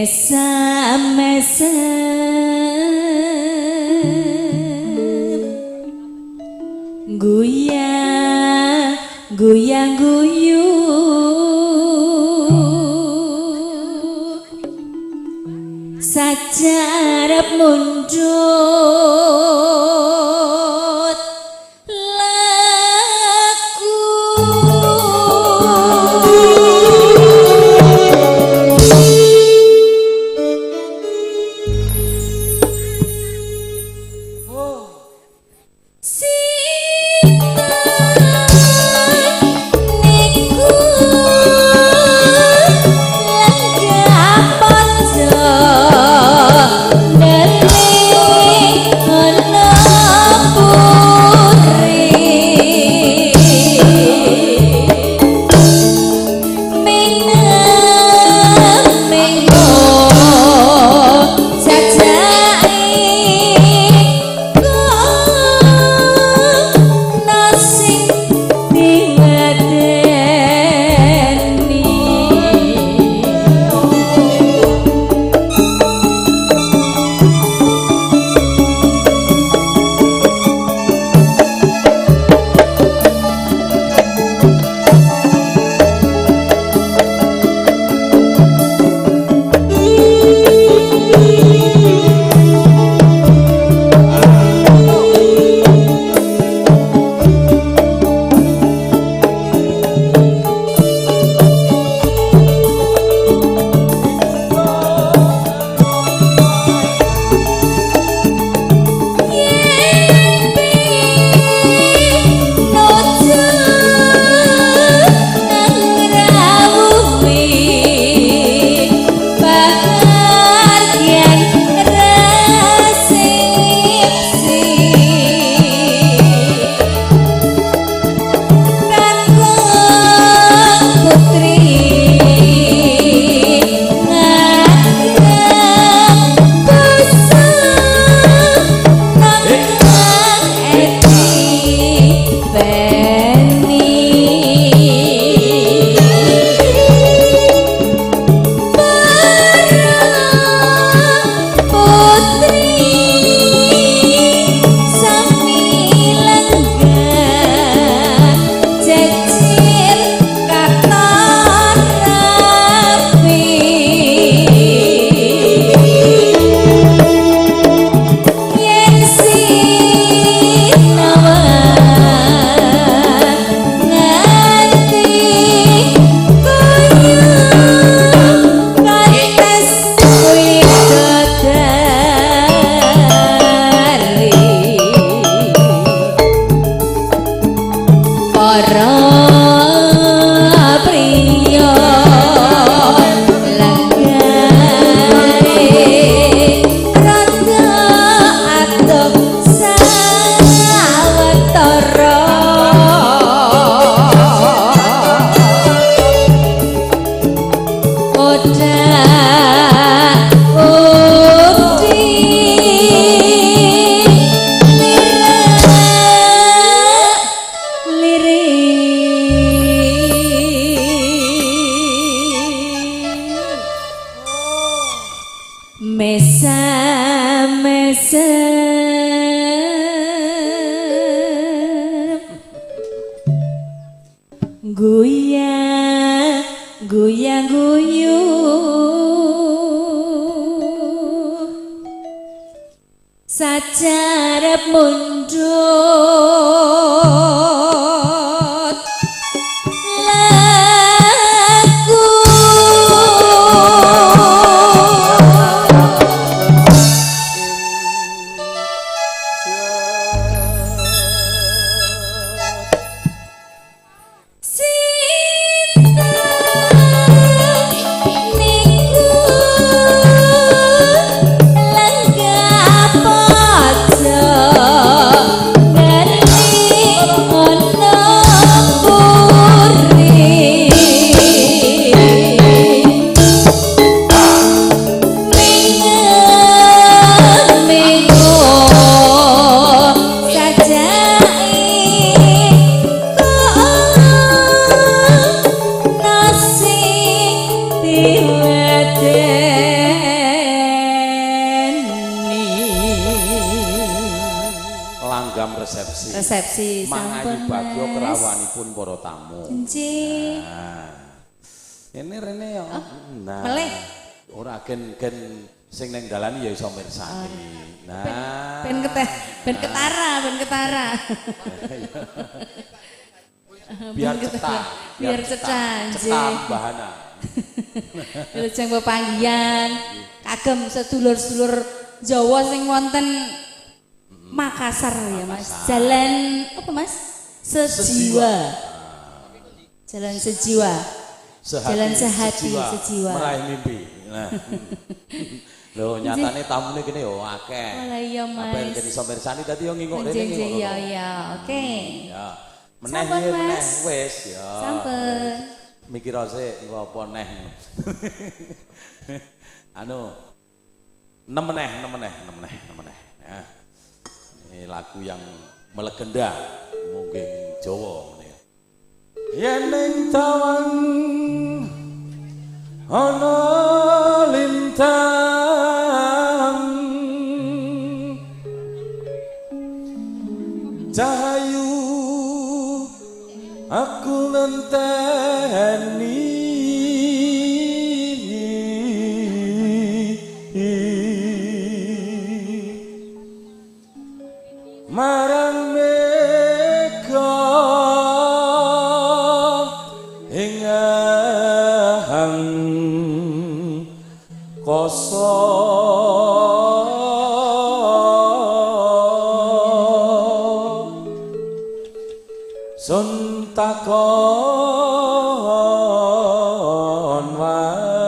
Mesam-mesem guyang guyang guyu sajarep mundhut laku. Mesam-mesem guyang guyang guyu sajarep mundhut laku. Niku lenggah pojok ngerti. Resepsi Mangayu sampun, bagyo Mas. Kerawanipun para tamu. Nggih. Nah. Ini rene ya. Nah. Melih. Ora gen sing neng dalan ya iso mirsani. Nah. Ben ketara, ben ketara. Biar cetha, biar cetha, cetha nggih. Bahana. Wilujeng pepanggihan kagem sedulur-sedulur Jawa sing wonten Makassar ya, Mas. Jalan apa, Mas? Sejiwa. Jalan Sejiwa. Sehati, Jalan Sehati, Sejiwa. Meraih mimpi. Nah. Lho, nyatane tamune kene yo akeh. Walah iya, Apa Mas. gen iso mirsani dadi yo nginguk rene Nggih, nginguk nggih, rono. iya iya, oke. Ya. Meneh Sampun, piye meneh Mas. wis ya. Sampun. Mikir sik engko apa neh. Anu nem meneh, nem meneh, nem meneh, nem meneh. Ya. Ini lagu yang melegenda mungkin Jawa ngene ya. Yen ning tawang ana lintang, cahayu aku ngenteni, marang mega ing angkasa, sun takon war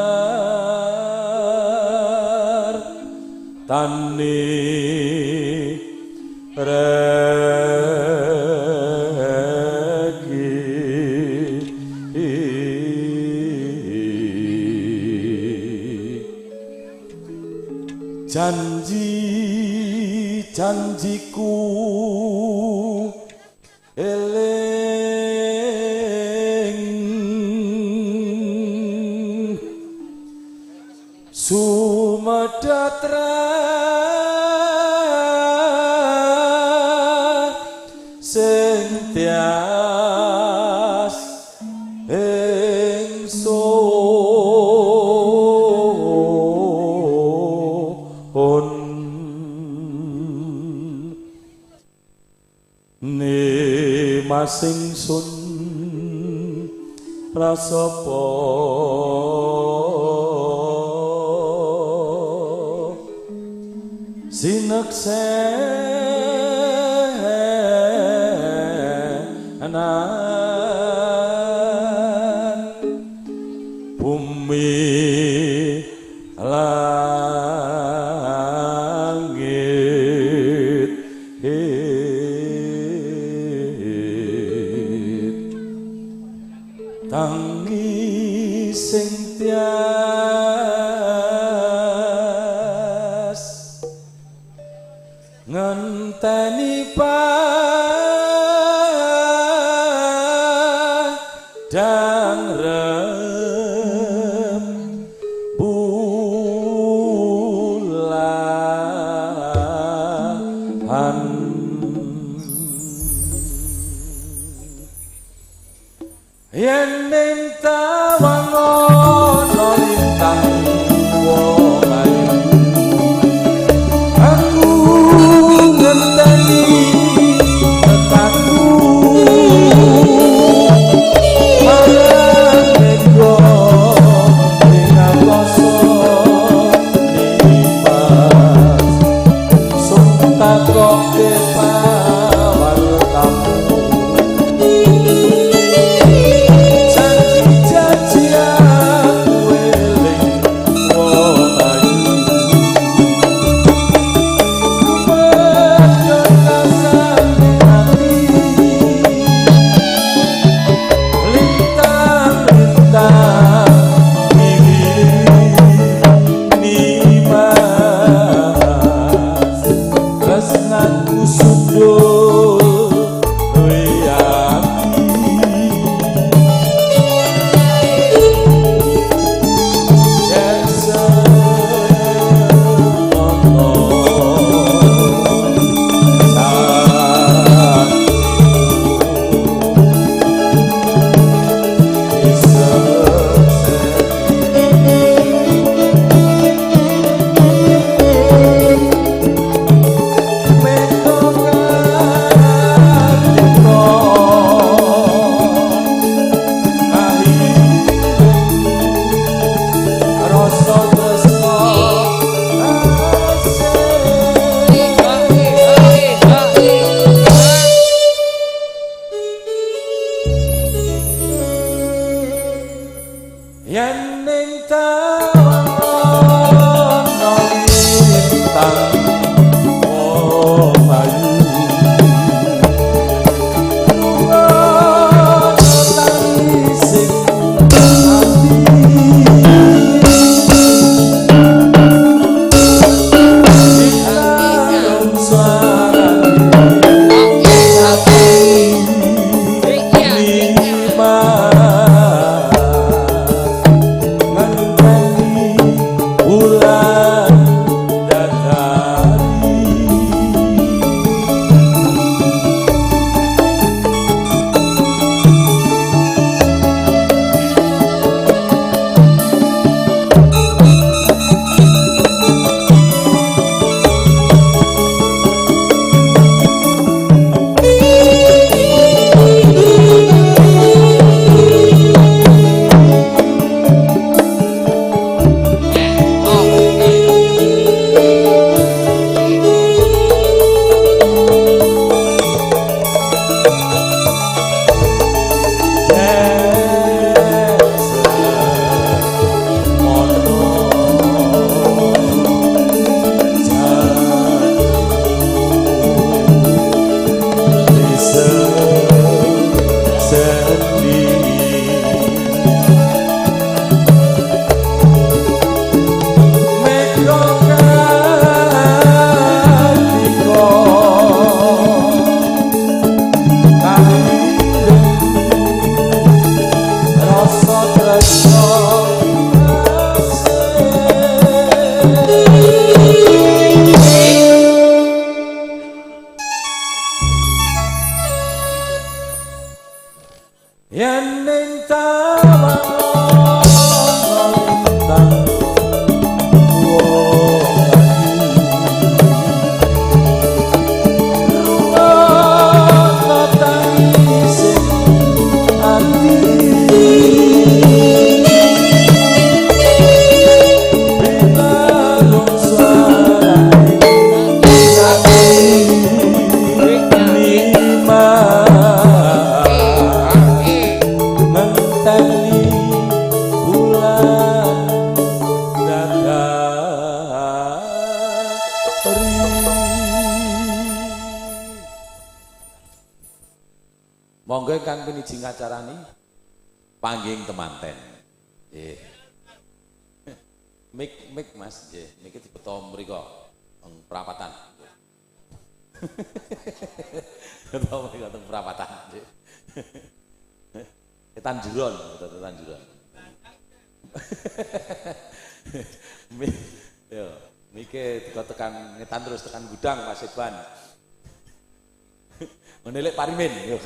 tani regi. Janji janjiku eling, sumedhatra sing tias ingsun, ne masing sun prasapa sineksenan bumi langit. Tangi sing tias ngenteni padang rembulan. Yen ning tawang ana lintang wong ayu, aku ngenteni tekaku marang mega ing angkasa. Nimas sun takoke pawartamu, janji-janji. Yen ning tawang ana lintang wong ayu lunga tangis ati ilang suarane Yen ning tawang ana lintang wong ayu lunga tangis ati binarung suarane Monggo ingkang piniji ngacarani pangging temanten. Nggih. Mik mik Mas nggih, niki dibeto mriko teng prapatan. Beto mriko teng prapatan nggih. Tanjuron, beto Tanjuron. Yo, mike diko tekan ngetan terus tekan gudang Mas Iban. Menilik parimin yo.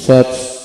Search.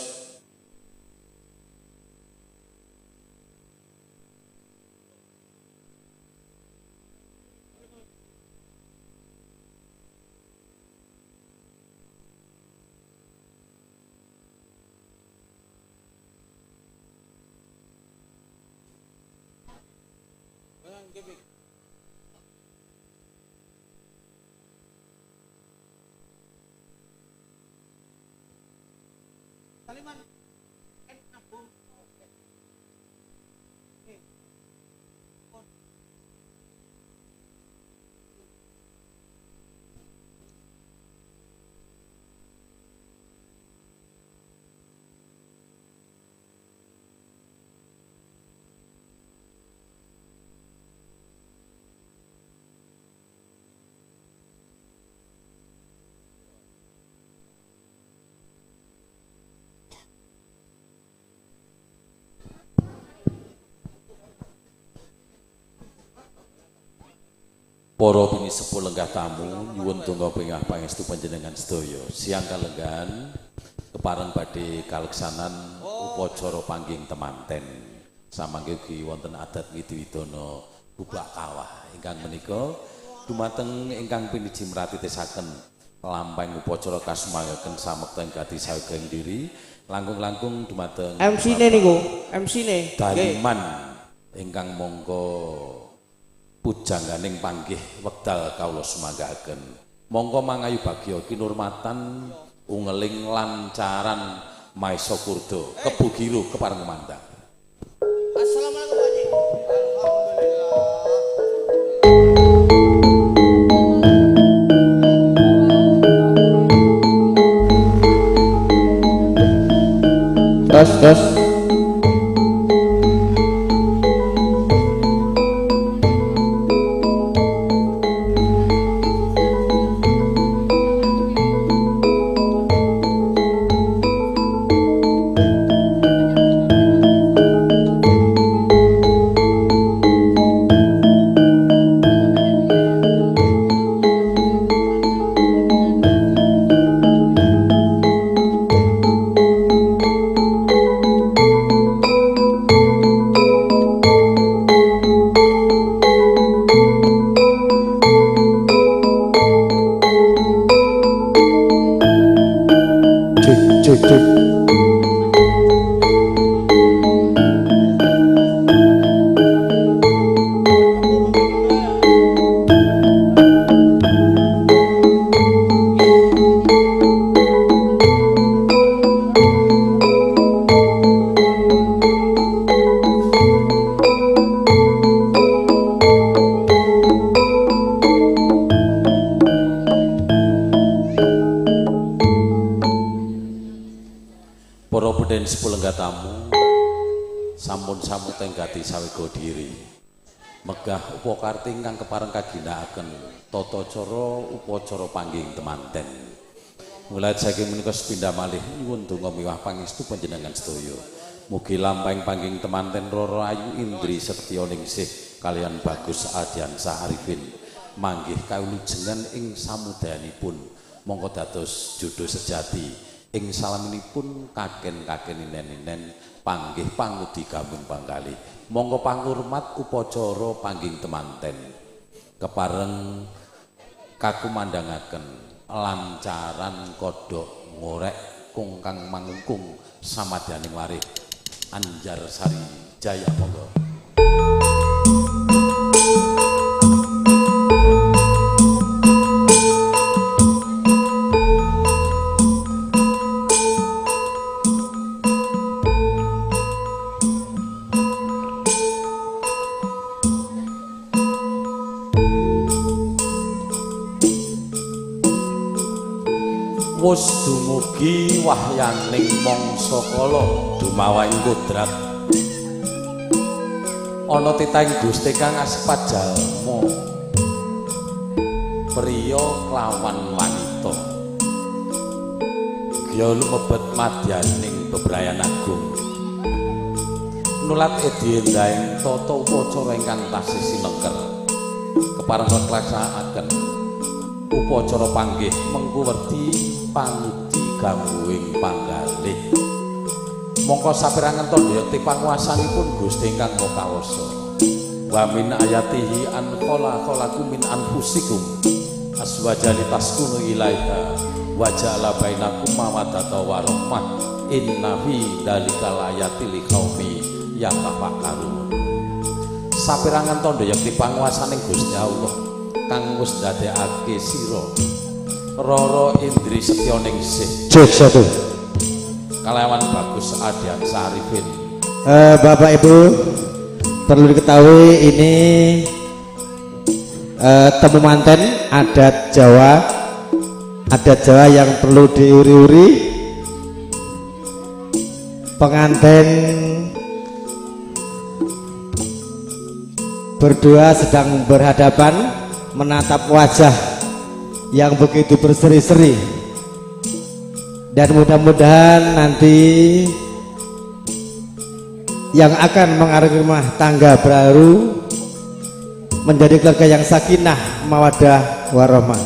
Para pinisepuh lenggah tamu nyuwun donga pingah pangestu panjenengan sedaya. Siang kalenggan kepareng badhe kaleksanan upacara panggih temanten. Samangke ugi wonten adat widiwidana bubak kawah ingkang menika dumateng ingkang piniji mratitisaken lampahing upacara kasumangaken samekta ing gati saweging diri langkung-langkung dumateng MC-ne niku, MC-ne. Daliman ingkang mongko pujangganing panggih wekdal kawula sumanggaaken. Mongko mangayu bagya kinurmatan ungeling lancaran Maesa Kurda Kebo Giro kepareng kumandhang. Assalamualaikum Pak Haji. Alhamdulillah. Tes tes. Sawega diri megah upakarti ingkang kepareng kaginakaken tata cara upacara panggih temanten. Mulai saking menika sepindah malih nyuwun donga miwah pangestu panjenengan sedaya. Mugi lampahing panggih temanten Roro Ayu Indri Setya Ningsih kalian Bagus Aldiansah Arifin manggih kawilujengan ing samudayanipun mongko dados jodoh sejati ing salaminipun kaken-kaken ninen-ninen panggih pangudi gamun pangkali. Monggo pangurmat upacara panggih temanten kepareng kakumandangaken lancaran kodhok ngorek kungkang mangungkung samadyaning warih Anjarsari Jaya. Monggo. Wus dumugi wahyaning mangsa kala dumawahing kodrat ana titahing Gusti kang asepat jalma priya klawan wanita gya lumebet madyaning bebrayan agung nulat edi endaing tata upacara ingkang tasih sinengker kepareng klaksanakaken Upacara panggih mengku werdi pangudi gambuhing panggalih. Mongko saperangan tandha yekti panguwasanipun Gusti ingkang Maha Kawasa. Wa min ayatihi an khalaqalakum min anfusikum aswaja litaskunu ilaiha wa ja'ala bainakum mawaddatan warahmah inna fi dzalika laayatil liqaumi yatafakkarun. Saperangan tandha yekti panguwasaning Gusti Allah kang wis ndadekake sira Roro Indri Setyaningsih. Cek satu. Kalawan Bagus Adian Sarifin. Bapak Ibu, perlu diketahui ini temu manten adat Jawa, adat Jawa yang perlu diuri-uri. Pengantin berdua sedang berhadapan menatap wajah yang begitu berseri-seri, dan mudah-mudahan nanti yang akan mengarungi rumah tangga baru menjadi keluarga yang sakinah, mawadah, warahmah.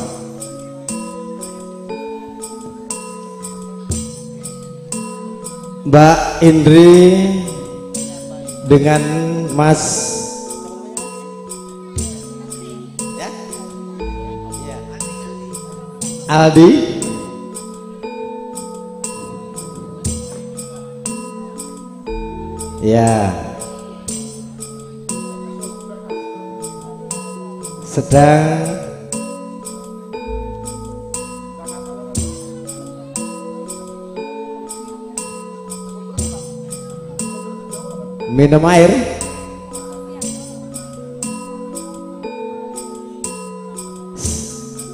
Mbak Indri dengan Mas Aldi, ya, sedang minum air.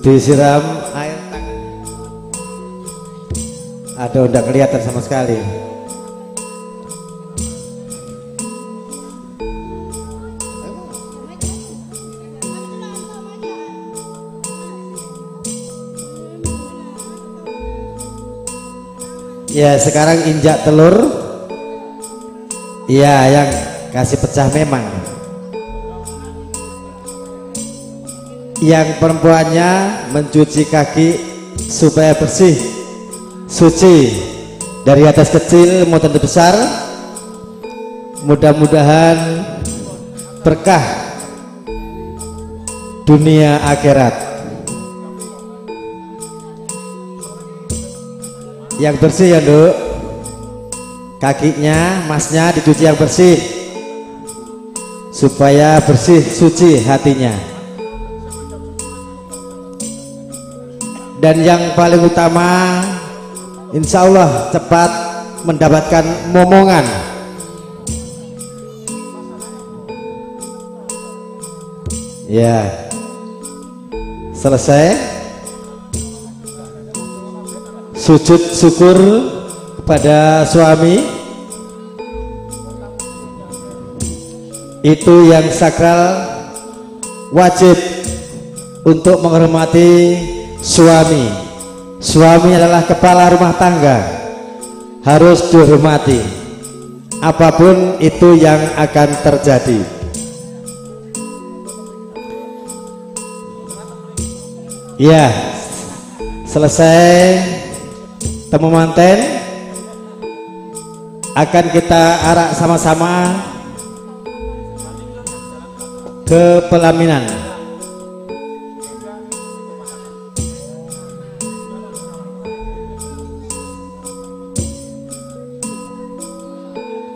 Disiram air tangan. Aduh, udah kelihatan sama sekali. Ya, sekarang injak telur. Ya, yang kasih pecah memang. Yang perempuannya mencuci kaki supaya bersih, suci dari atas kecil maupun besar. Mudah-mudahan berkah dunia akhirat. Yang bersih ya, Nduk. Kakinya, masnya dicuci yang bersih supaya bersih suci hatinya. Dan yang paling utama, insya Allah cepat mendapatkan momongan. Ya, selesai. Sujud syukur kepada suami. Itu yang sakral, wajib untuk menghormati suami. Suami adalah kepala rumah tangga, harus dihormati apapun itu yang akan terjadi. Ya, selesai temu manten, akan kita arak sama-sama ke pelaminan.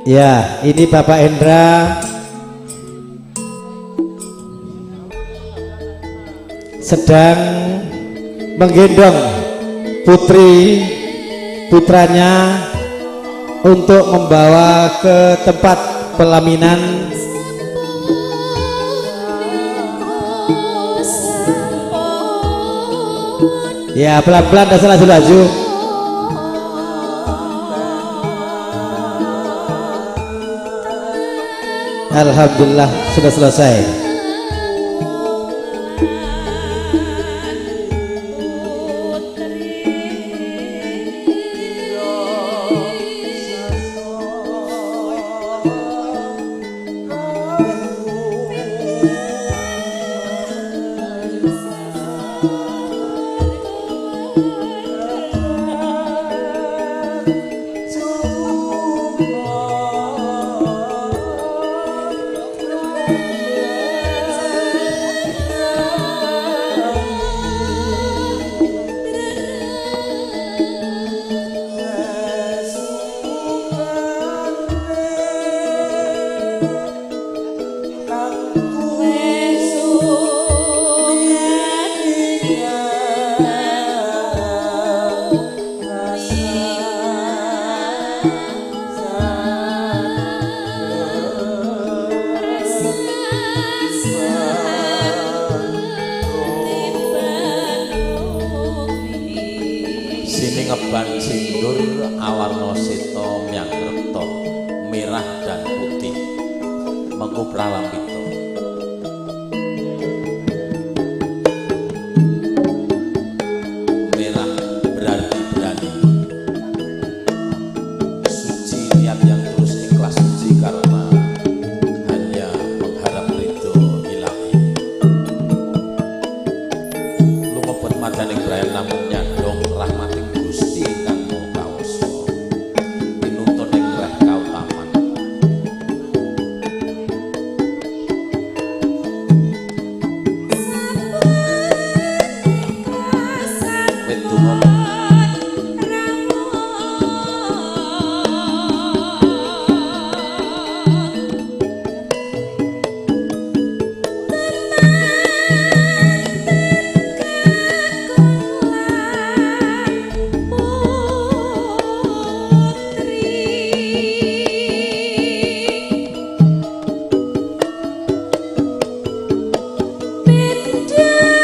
Ya, ini Bapak Hendra sedang menggendong putri putranya untuk membawa ke tempat pelaminan. Ya, pelan-pelan, dasar laju-laju. Alhamdulillah sudah selesai. Sini ngeban sindur awarna seta myang rekta merah dan putih mengku pralampita. Merah berarti berani, suci niat yang terus ikhlas suci karena hanya mengharap ridho ilahi. Lumebet madaning brayan namung nyadong rahmating Gusti ingkang Maha Kawasa pinuntun ing reh kautaman. Wit donga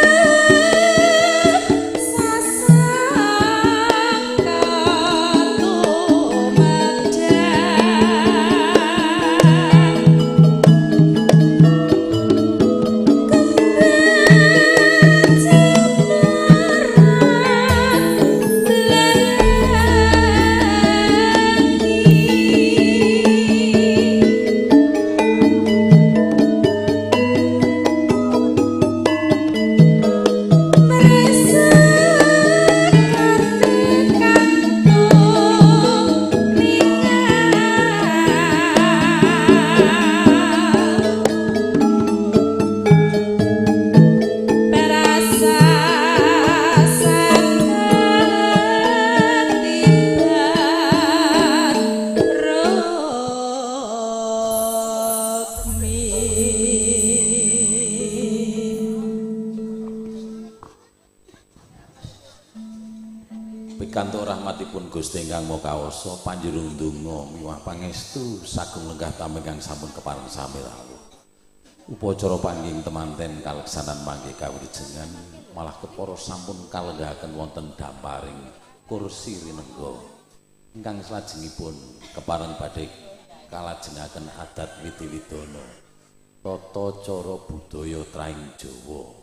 pikantuk rahmatipun Gusti ingkang Maha Kawasa panjenengan ndonga miwah pangestu sagung lenggah tamu ingkang sampun kepareng sami rawuh. Upacara panggih temanten kaleksanan mangke kawilujengan malah kepara sampun kalenggahaken wonten damparing kursi rinengga ingkang salajengipun kepareng badhe kalajengaken adat widi-widana tata cara budaya trahing Jawa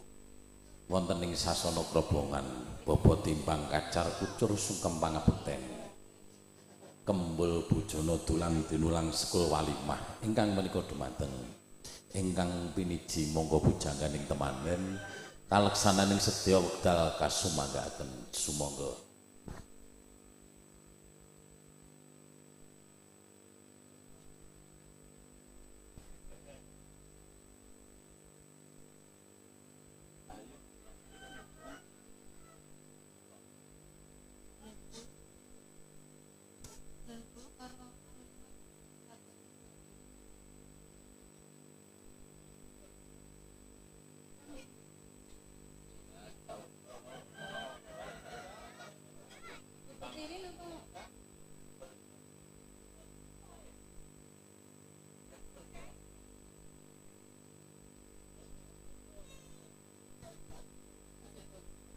wonten ing sasana krobongan baba timbang kacar kucur sungkem pangabekten kembul bujana dulang dinulang sekul walimah ingkang menika dumateng ingkang piniji monggo pujangganing temanen kaleksananing sedaya wekdal kasumanggaaken sumangga.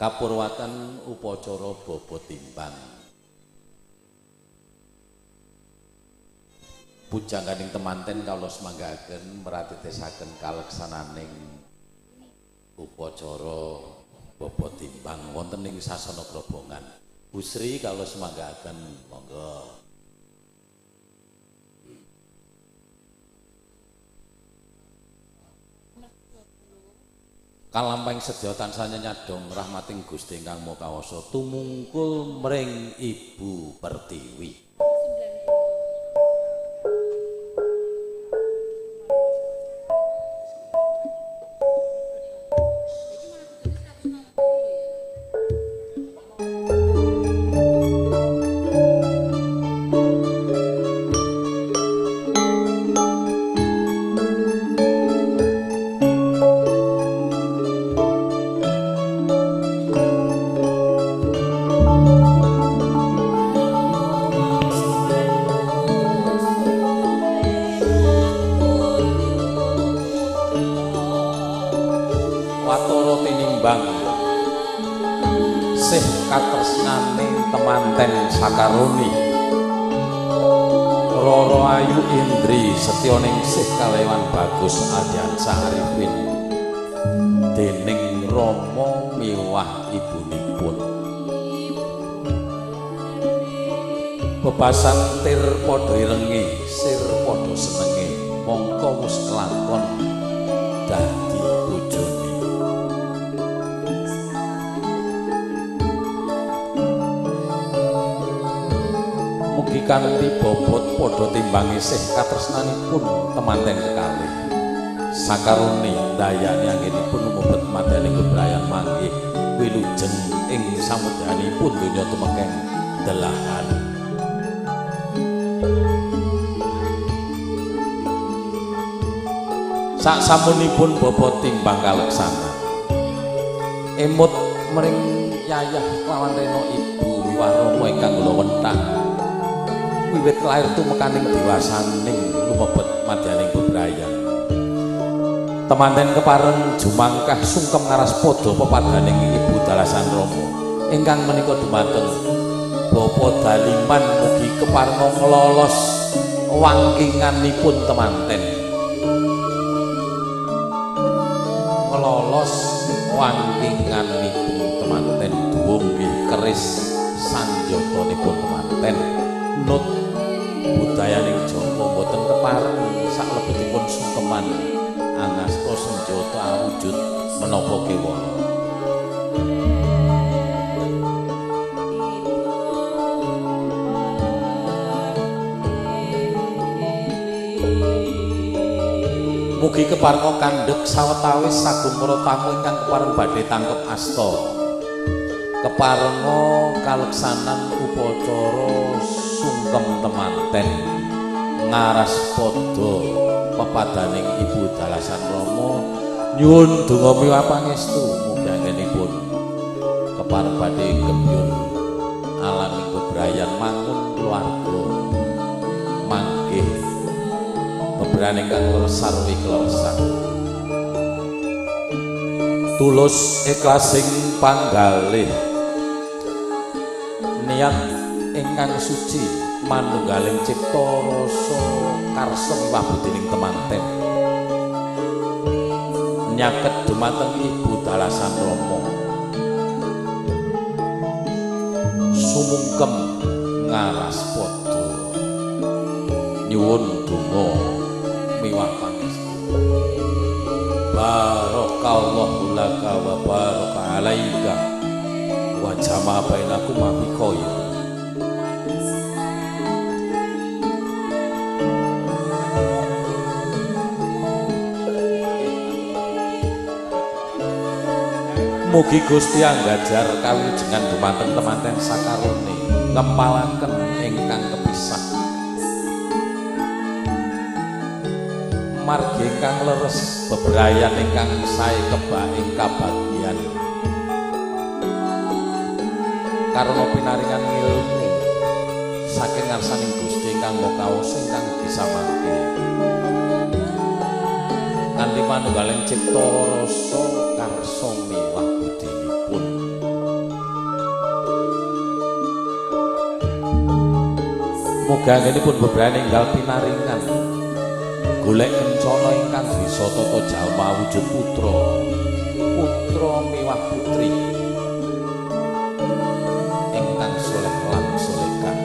Kapurwatan upacara baba timbang pujangganing temanten kawula sumanggaken meratitesaken kaleksananing upacara baba timbang wonten ing sasana grobongan. Bu Sri kawula sumanggaken monggo. Kalampahing sedaya tansah nyadong rahmating Gusti ingkang Maha Kawasa tumungkul mring Ibu Pertiwi. Oh. Temanten sakaroni Roro Ayu Indri Setyoningsih kalewan Bagus Aldiansyah Arifin dening Rama miwah ibunipun. Bebasan tir padha irenge, sir padha senenge, mongko wis kelakon dadi bojone. Mugi kanthi bobot padha timbang isih katresnanipun temanten kekalih. Sakarone ndayani anggenipun lumebet madyaning bebrayan manggih wilujeng ing samudranipun donya tumekeng delahan. Sak samunipun bobot timbang kaleksanan emut mring yayah kelawan rena ibu miwah rama ingkang kula wentah wiwit lair tumekaning dewasaning lumebet madyaning bebrayan. Temanten kepareng jumangkah sungkem ngaraspada pepadaning ibu dalasan rama ingkang menika dumateng Bapa Daliman mugi keparenga nglolos wangkinganipun temanten. Nglolos wangkinganipun temanten duwa nggih keris sanjatanipun temanten nut budayaning Jawa boten kepareng saklebetipun sungkeman angasta senjata awujud menapa kewala. Mugi keparenga kandhek sawetawis sagung para tamu ingkang kepareng badhe tangkep asta. Keparenga kaleksanan upacara sungkem temanten ngaraspada pepadaning ibu dalasan rama nyuwun donga miwah pangestu mugi anggenipun kepareng badhe gebyur alaming bebrayan mangun keluarga manggih bebrayan ingkang sarwi kleresan tulus ikhlasing panggalih niat ingkang suci manunggaling cipta rasa karsa miwah budining temanten nyaket dumateng ibu dalasan rama sumungkem ngaraspada nyuwun donga miwah pangestu. Barakallahu laka wa baraka alaika wa jama'a bainakum fi khair. Mugi Gusti anggajar kawilujengan dumateng temanten sakarone ngempalaken ingkang kepisah margi ingkang leres bebrayan ingkang sae kebak ing kabagyan karena pinaringan ngilmu saking ngarsaning Gusti ingkang Maha Kawasa ingkang bisa mangke kanthi manunggaling cipta rasa karsa miwah budinipun. Mugi anggenipun bebrayan enggal pinaringan golek kencana ingkang bisa tata jalma wujud putra putra miwah putri ingkang soleh lan solehah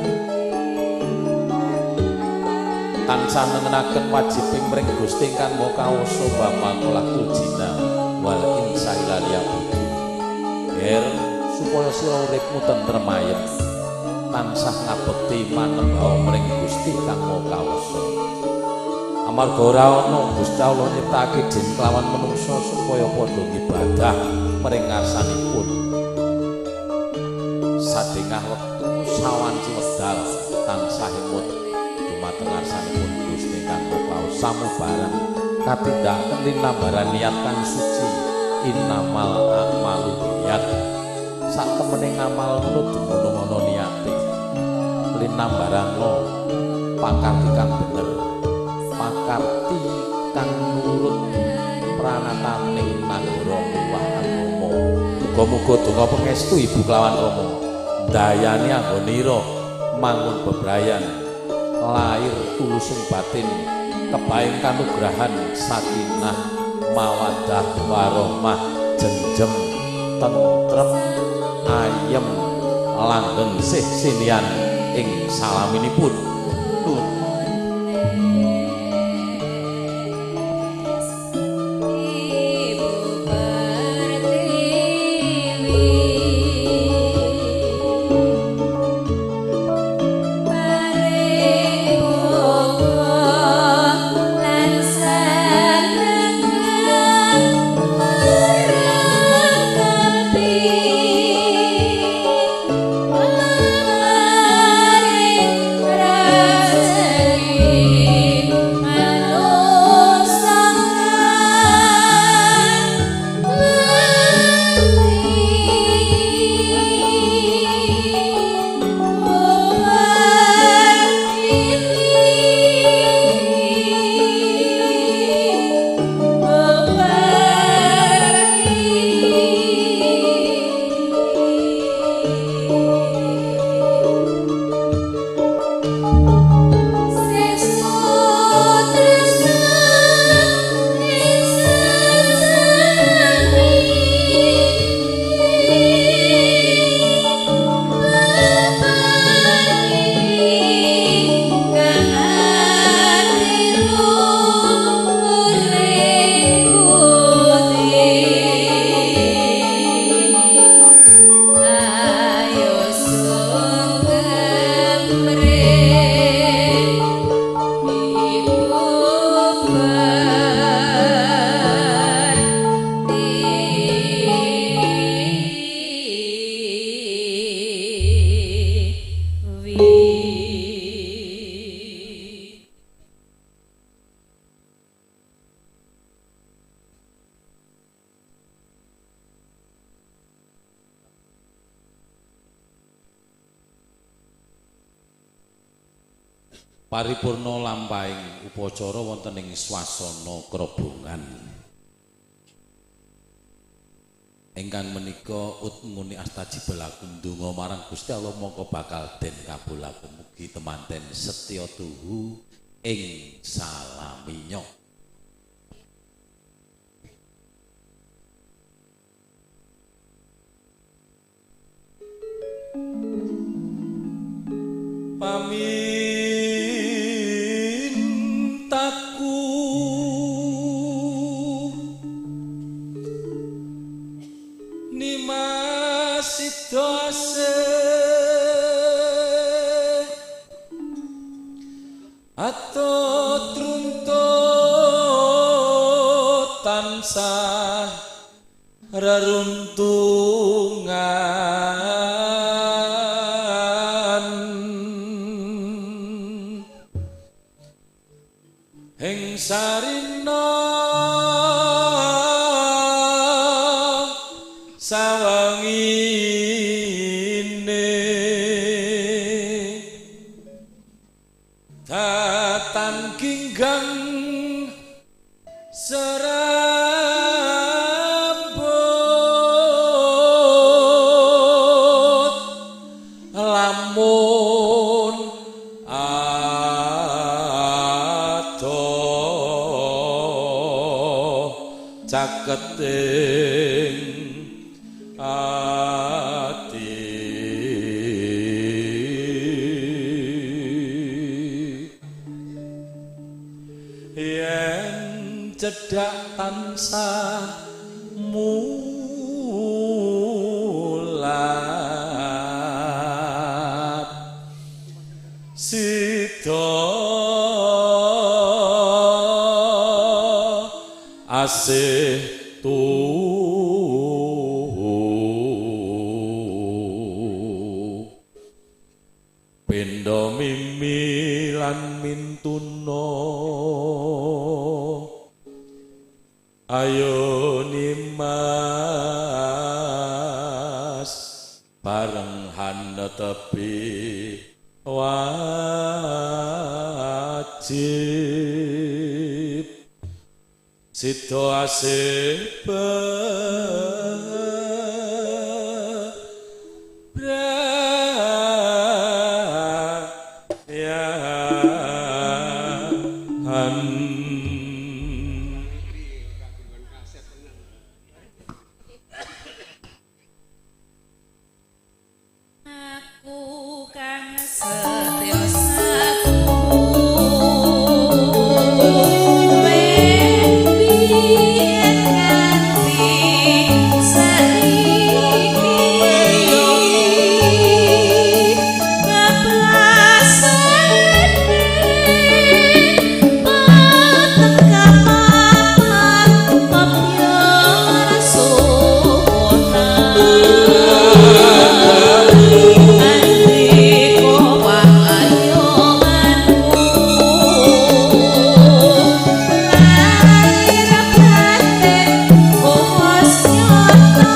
tansah nengenaken wajibing mring Gusti ingkang Maha Kawasa wa maqalatul jinna wal insa illa liya'budun. Ger supaya sira uripmu tentrem ayem tansah ngabekti manembah mring Gusti kang Maha Kawasa. Amarga ora ana Gusti Allah nyiptakake jin kelawan manungsa supaya padha ngibadah mring ngarsanipun. Sadengah wektu sawanci wekdal tansah emut dumateng ngarsanipun Gusti kang Maha Kawasa mubarang katindakaken linambaran niat kang suci innamal a'malu binniyat. Sak temene ngamal ngono dumunung ana niate linambarana pakarti kang bener, pakarti kang nurut pranataning nagara miwah agama. Muga-muga donga pangestu ibu kelawan rama Dayani anggonira mangun bebrayan lahir tulusing batin kepaing kanugrahan sakinah mawaddah warahmah jenjem tentrem ayem langgeng sih sinian ing salaminipun. Nun. Ibu Pertiwi paring boga lan seneng ora keping paring rezeki manungsa Ayo sungkem Ibu Pertiwi. Paripurna lampahing upacara wonten ing swasana krobongan. Ingkang menika ut nguni astajibalakum ndonga marang Gusti Allah mongko bakal den kabulaken mugi temanten setya tuhu ing salaminya. Pamintaku Nimas sidase atau trunto tansah reruntungan ing sarina sawangine datan ginggang serabut lamun adoh caketing ati. Yen cedhak tansah mulat sida asih tuhu pendo mimi lan mintuna ayo nimas bareng hanetepi wajib sida asih Setya satuhu biyen nganti saiki bebasane pateng kapapat pepyar sona andika wayomanku lahir batin wis nyata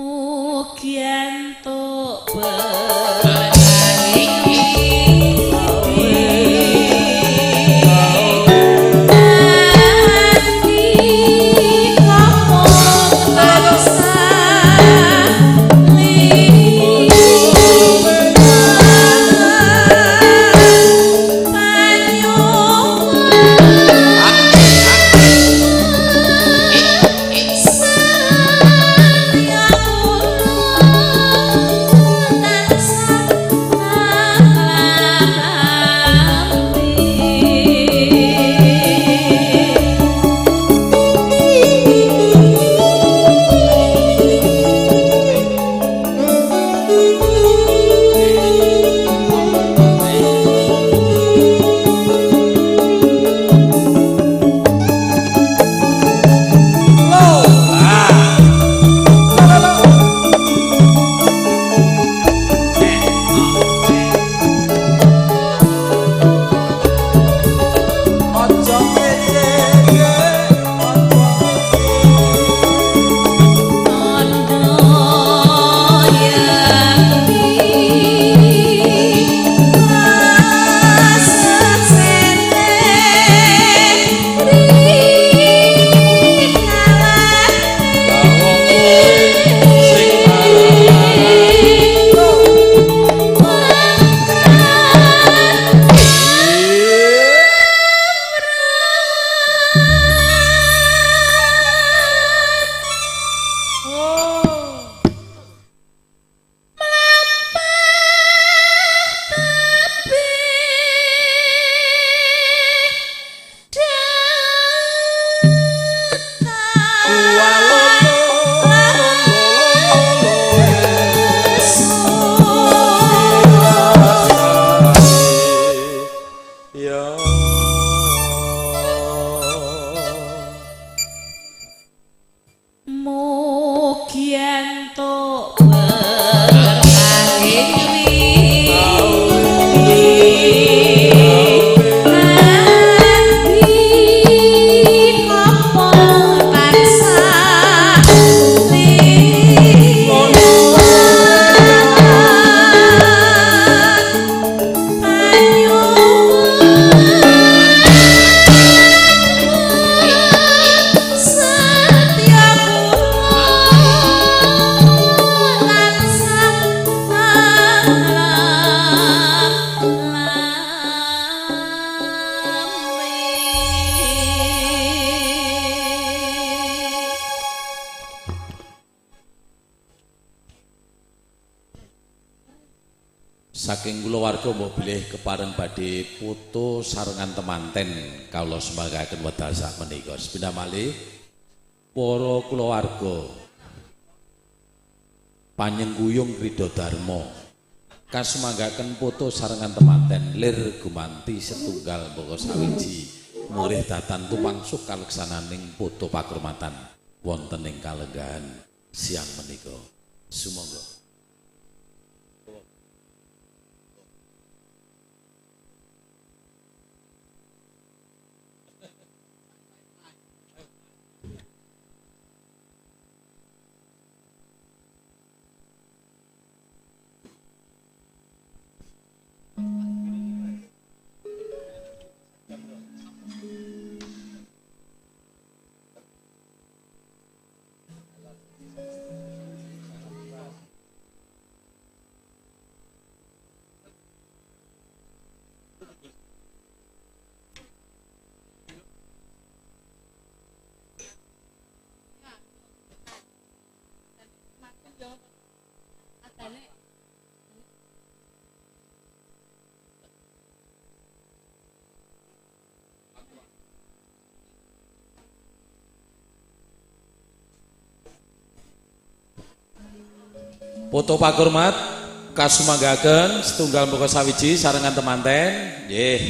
Mugi entuk berkah iki. Satya kula. Saking kulawarga mbok bilih kepareng badhe foto sarengan temanten kawula sumanggaken wekdal sak menika. Sepindah malih para kulawarga panyengkuyung Krida Dharma kasumanggaken foto sarengan temanten lir gumanti setunggal mbaka sawiji murih datan tupangsuh kaleksananing foto pakurmatan wonten ing kalenggahan siang menika. Sumangga. Foto pakurmat kasumanggaken setunggal mbaka sawiji sarengan temanten. Nggih.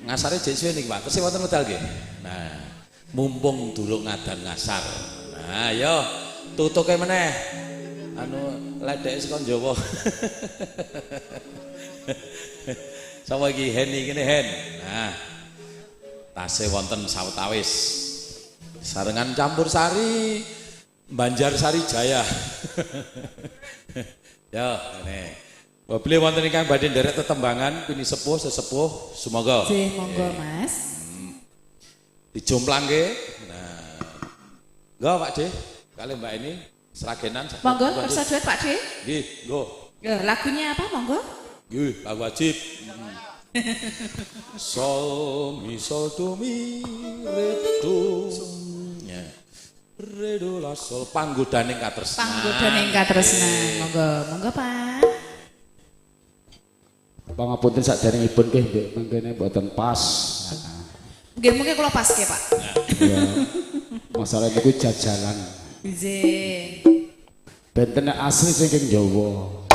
Ngasare jek suwe niki Pak. Tesih wonten medal nggih. Nah, mumpung durung ngadan ngasar. Nah, yo tutuke meneh. Anu ledeke saka Jawa. Sapa iki Hen iki kene Hen. Nah. Tasih wonten sawetawis. Sarengan campur sari Banjarsari Jaya. Ya, ngene. Mbok wonten ingkang badhe nderek tetembangan pini sepuh sesepuh sumangga. Nggih, monggo Mas. Dijomplangke. Nah. Nggo Pak De, kali Mbak ini sragenan. Monggo kersa duet Pak De. Nggih, nggo. Lagunya apa monggo? Nggih, lagu wajib. Sol mi sol do mi re do. Ya. Re do la sol panggodaning katresnan. Panggodaning katresnan. Monggo, monggo Pak. Pangapunten saderengipun nggih nggih mengkene mboten pas. Nggih mungkin kula paske Pak. Ya. Masalah niku jajalan. Nggih. Benten asli saking Jawa.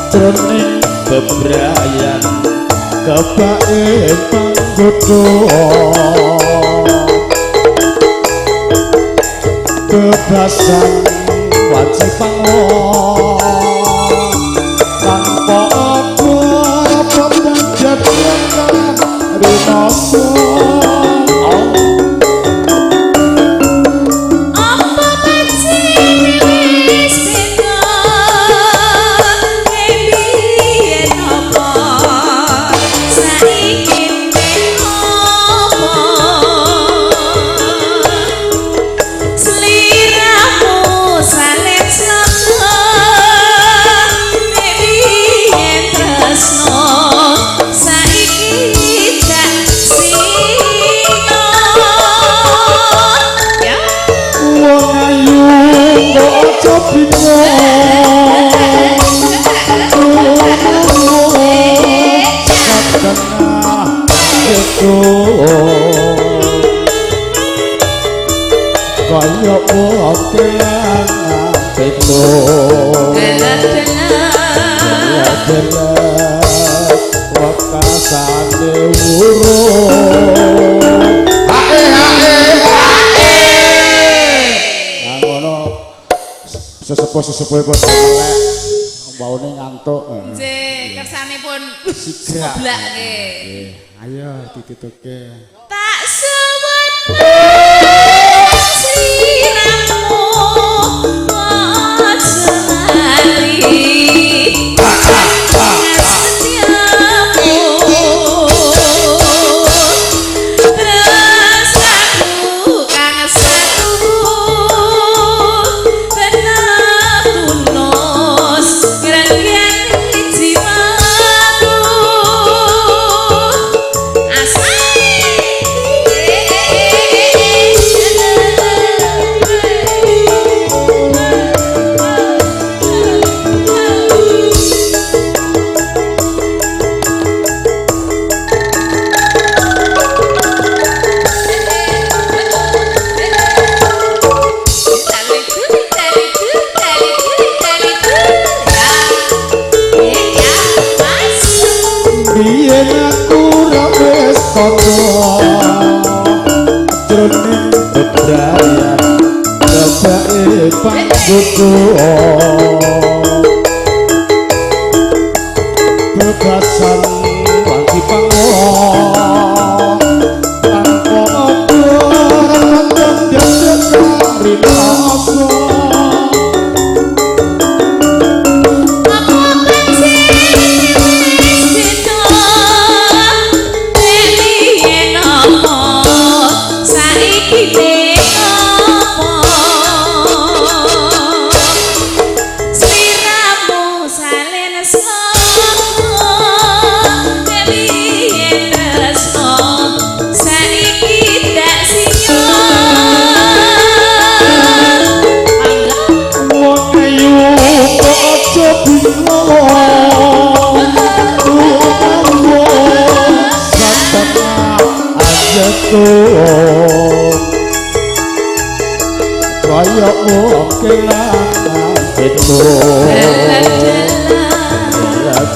Jroning bebrayan kebake panggoda bebasan wanci pango tanpa apa panjat rumasa. Kaya wong kelangan peto dalah wekasane wurung hae hae hae. Nah ngono sesepuh-sesepuhe padha melek. Waune ngantuk. Nggih, kersanipun Sigrak. seblak nggih. Nggih. Ayo ditituke. Tak suwun sliramu aja lali setiamu tresnaku kang satu tetep tulus ngrenggani jiwaku Biyen aku ra wis kaca jroning bebrayan lebake panggoda bebasan wanci pango tanpa apa dadak rinasa. Wong ayu kok aja bingung tuwa satengah aja kaya wong kelangan itu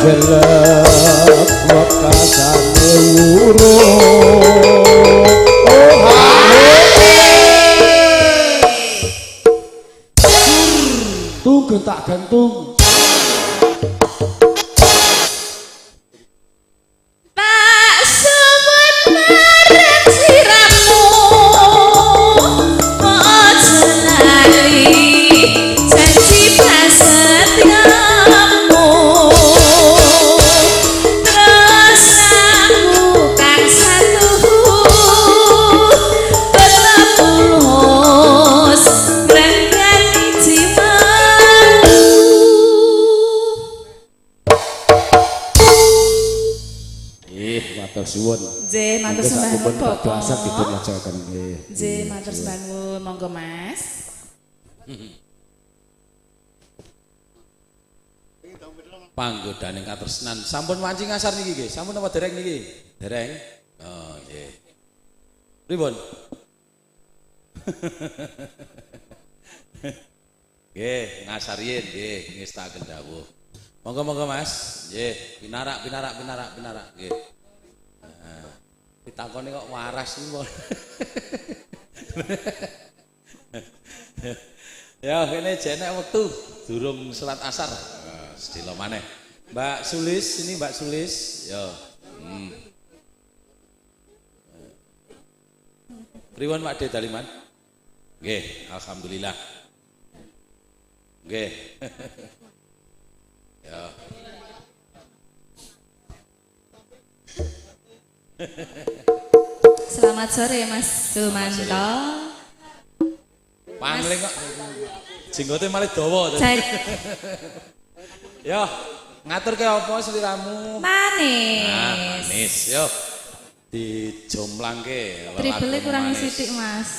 jelek wekasane wurung. Oh, gentak gantung. Tak suwun marang sliramu aja lali janji prasetyamu tresnaku kang satu tetep tulus ngrenggani jiwaku. Ih, matur suwun. Nggih, matur sembah nuwun, Bapak. Bapak dipun lajengaken nggih. Nggih, matur sembah nuwun, monggo Mas. Panggodaning katresnan. Sampun wanci ngasar niki nggih. Sampun apa dereng niki? Dereng. Oh, nggih. Pripun? Nggih, ngasar yen nggih ngestaken dawuh. Monggo-monggo Mas. Nggih, pinarak pinarak pinarak pinarak nggih. Nah, ditakoni kok waras iki. Ya, kene jenek wektu durung salat asar. Sedilo maneh. Mbak Sulis, ini Mbak Sulis. Yo. Pripun Pak De Daliman? Nggih, alhamdulillah. Nggih. Ya. Selamat sore Mas Sumanto. Pangling kok. Jenggote malah dawa. Yo, ngaturke apa sliramu? Manis. Nah, manis. Yo. Dijomplangke. Tribele kurang sithik, Mas.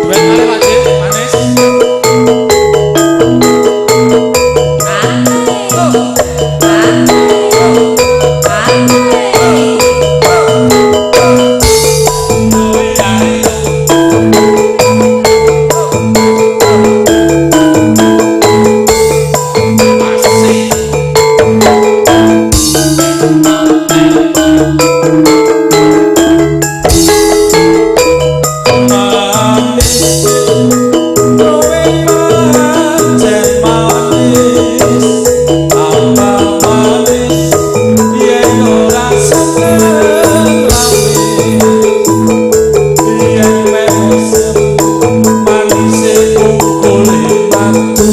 Duet malih Pak De, manis. seneng yen mesem manise ungkule madu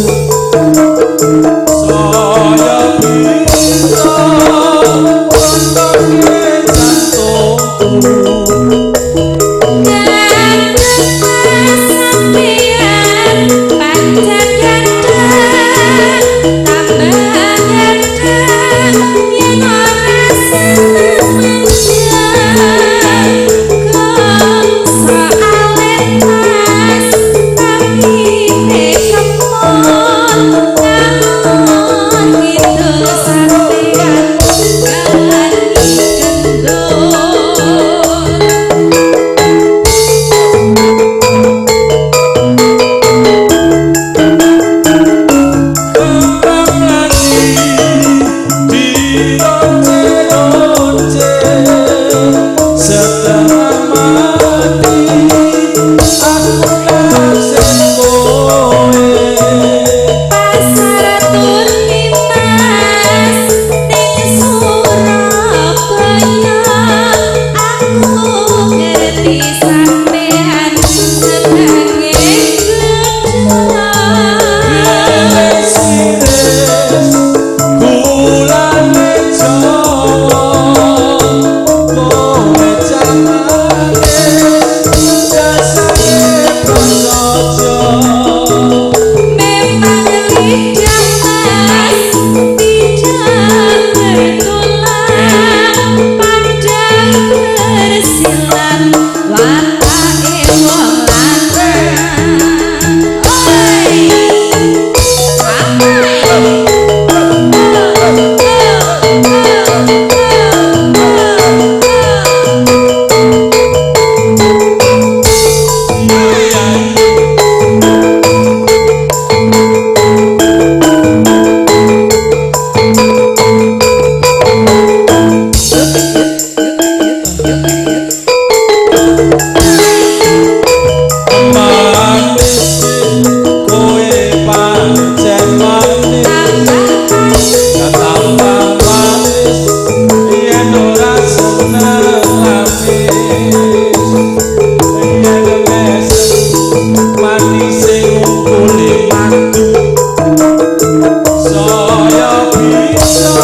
saya bisa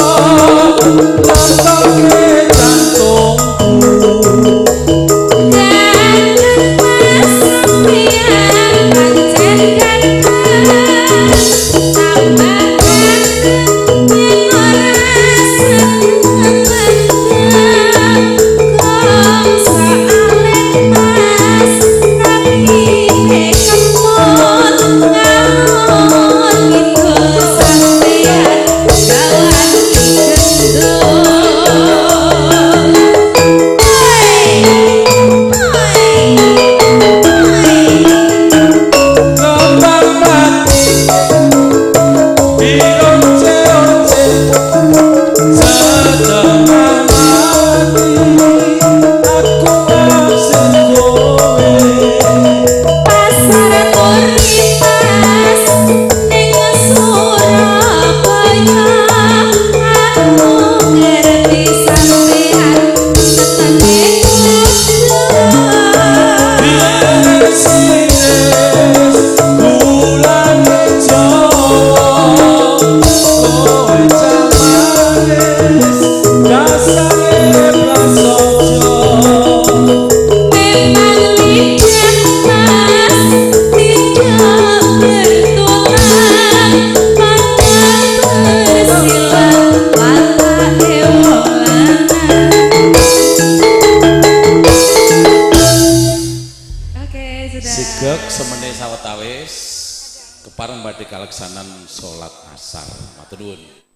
nontonke jantungku. Semene sawetawis kepareng badhe kaleksanan salat asar. Matur nuwun.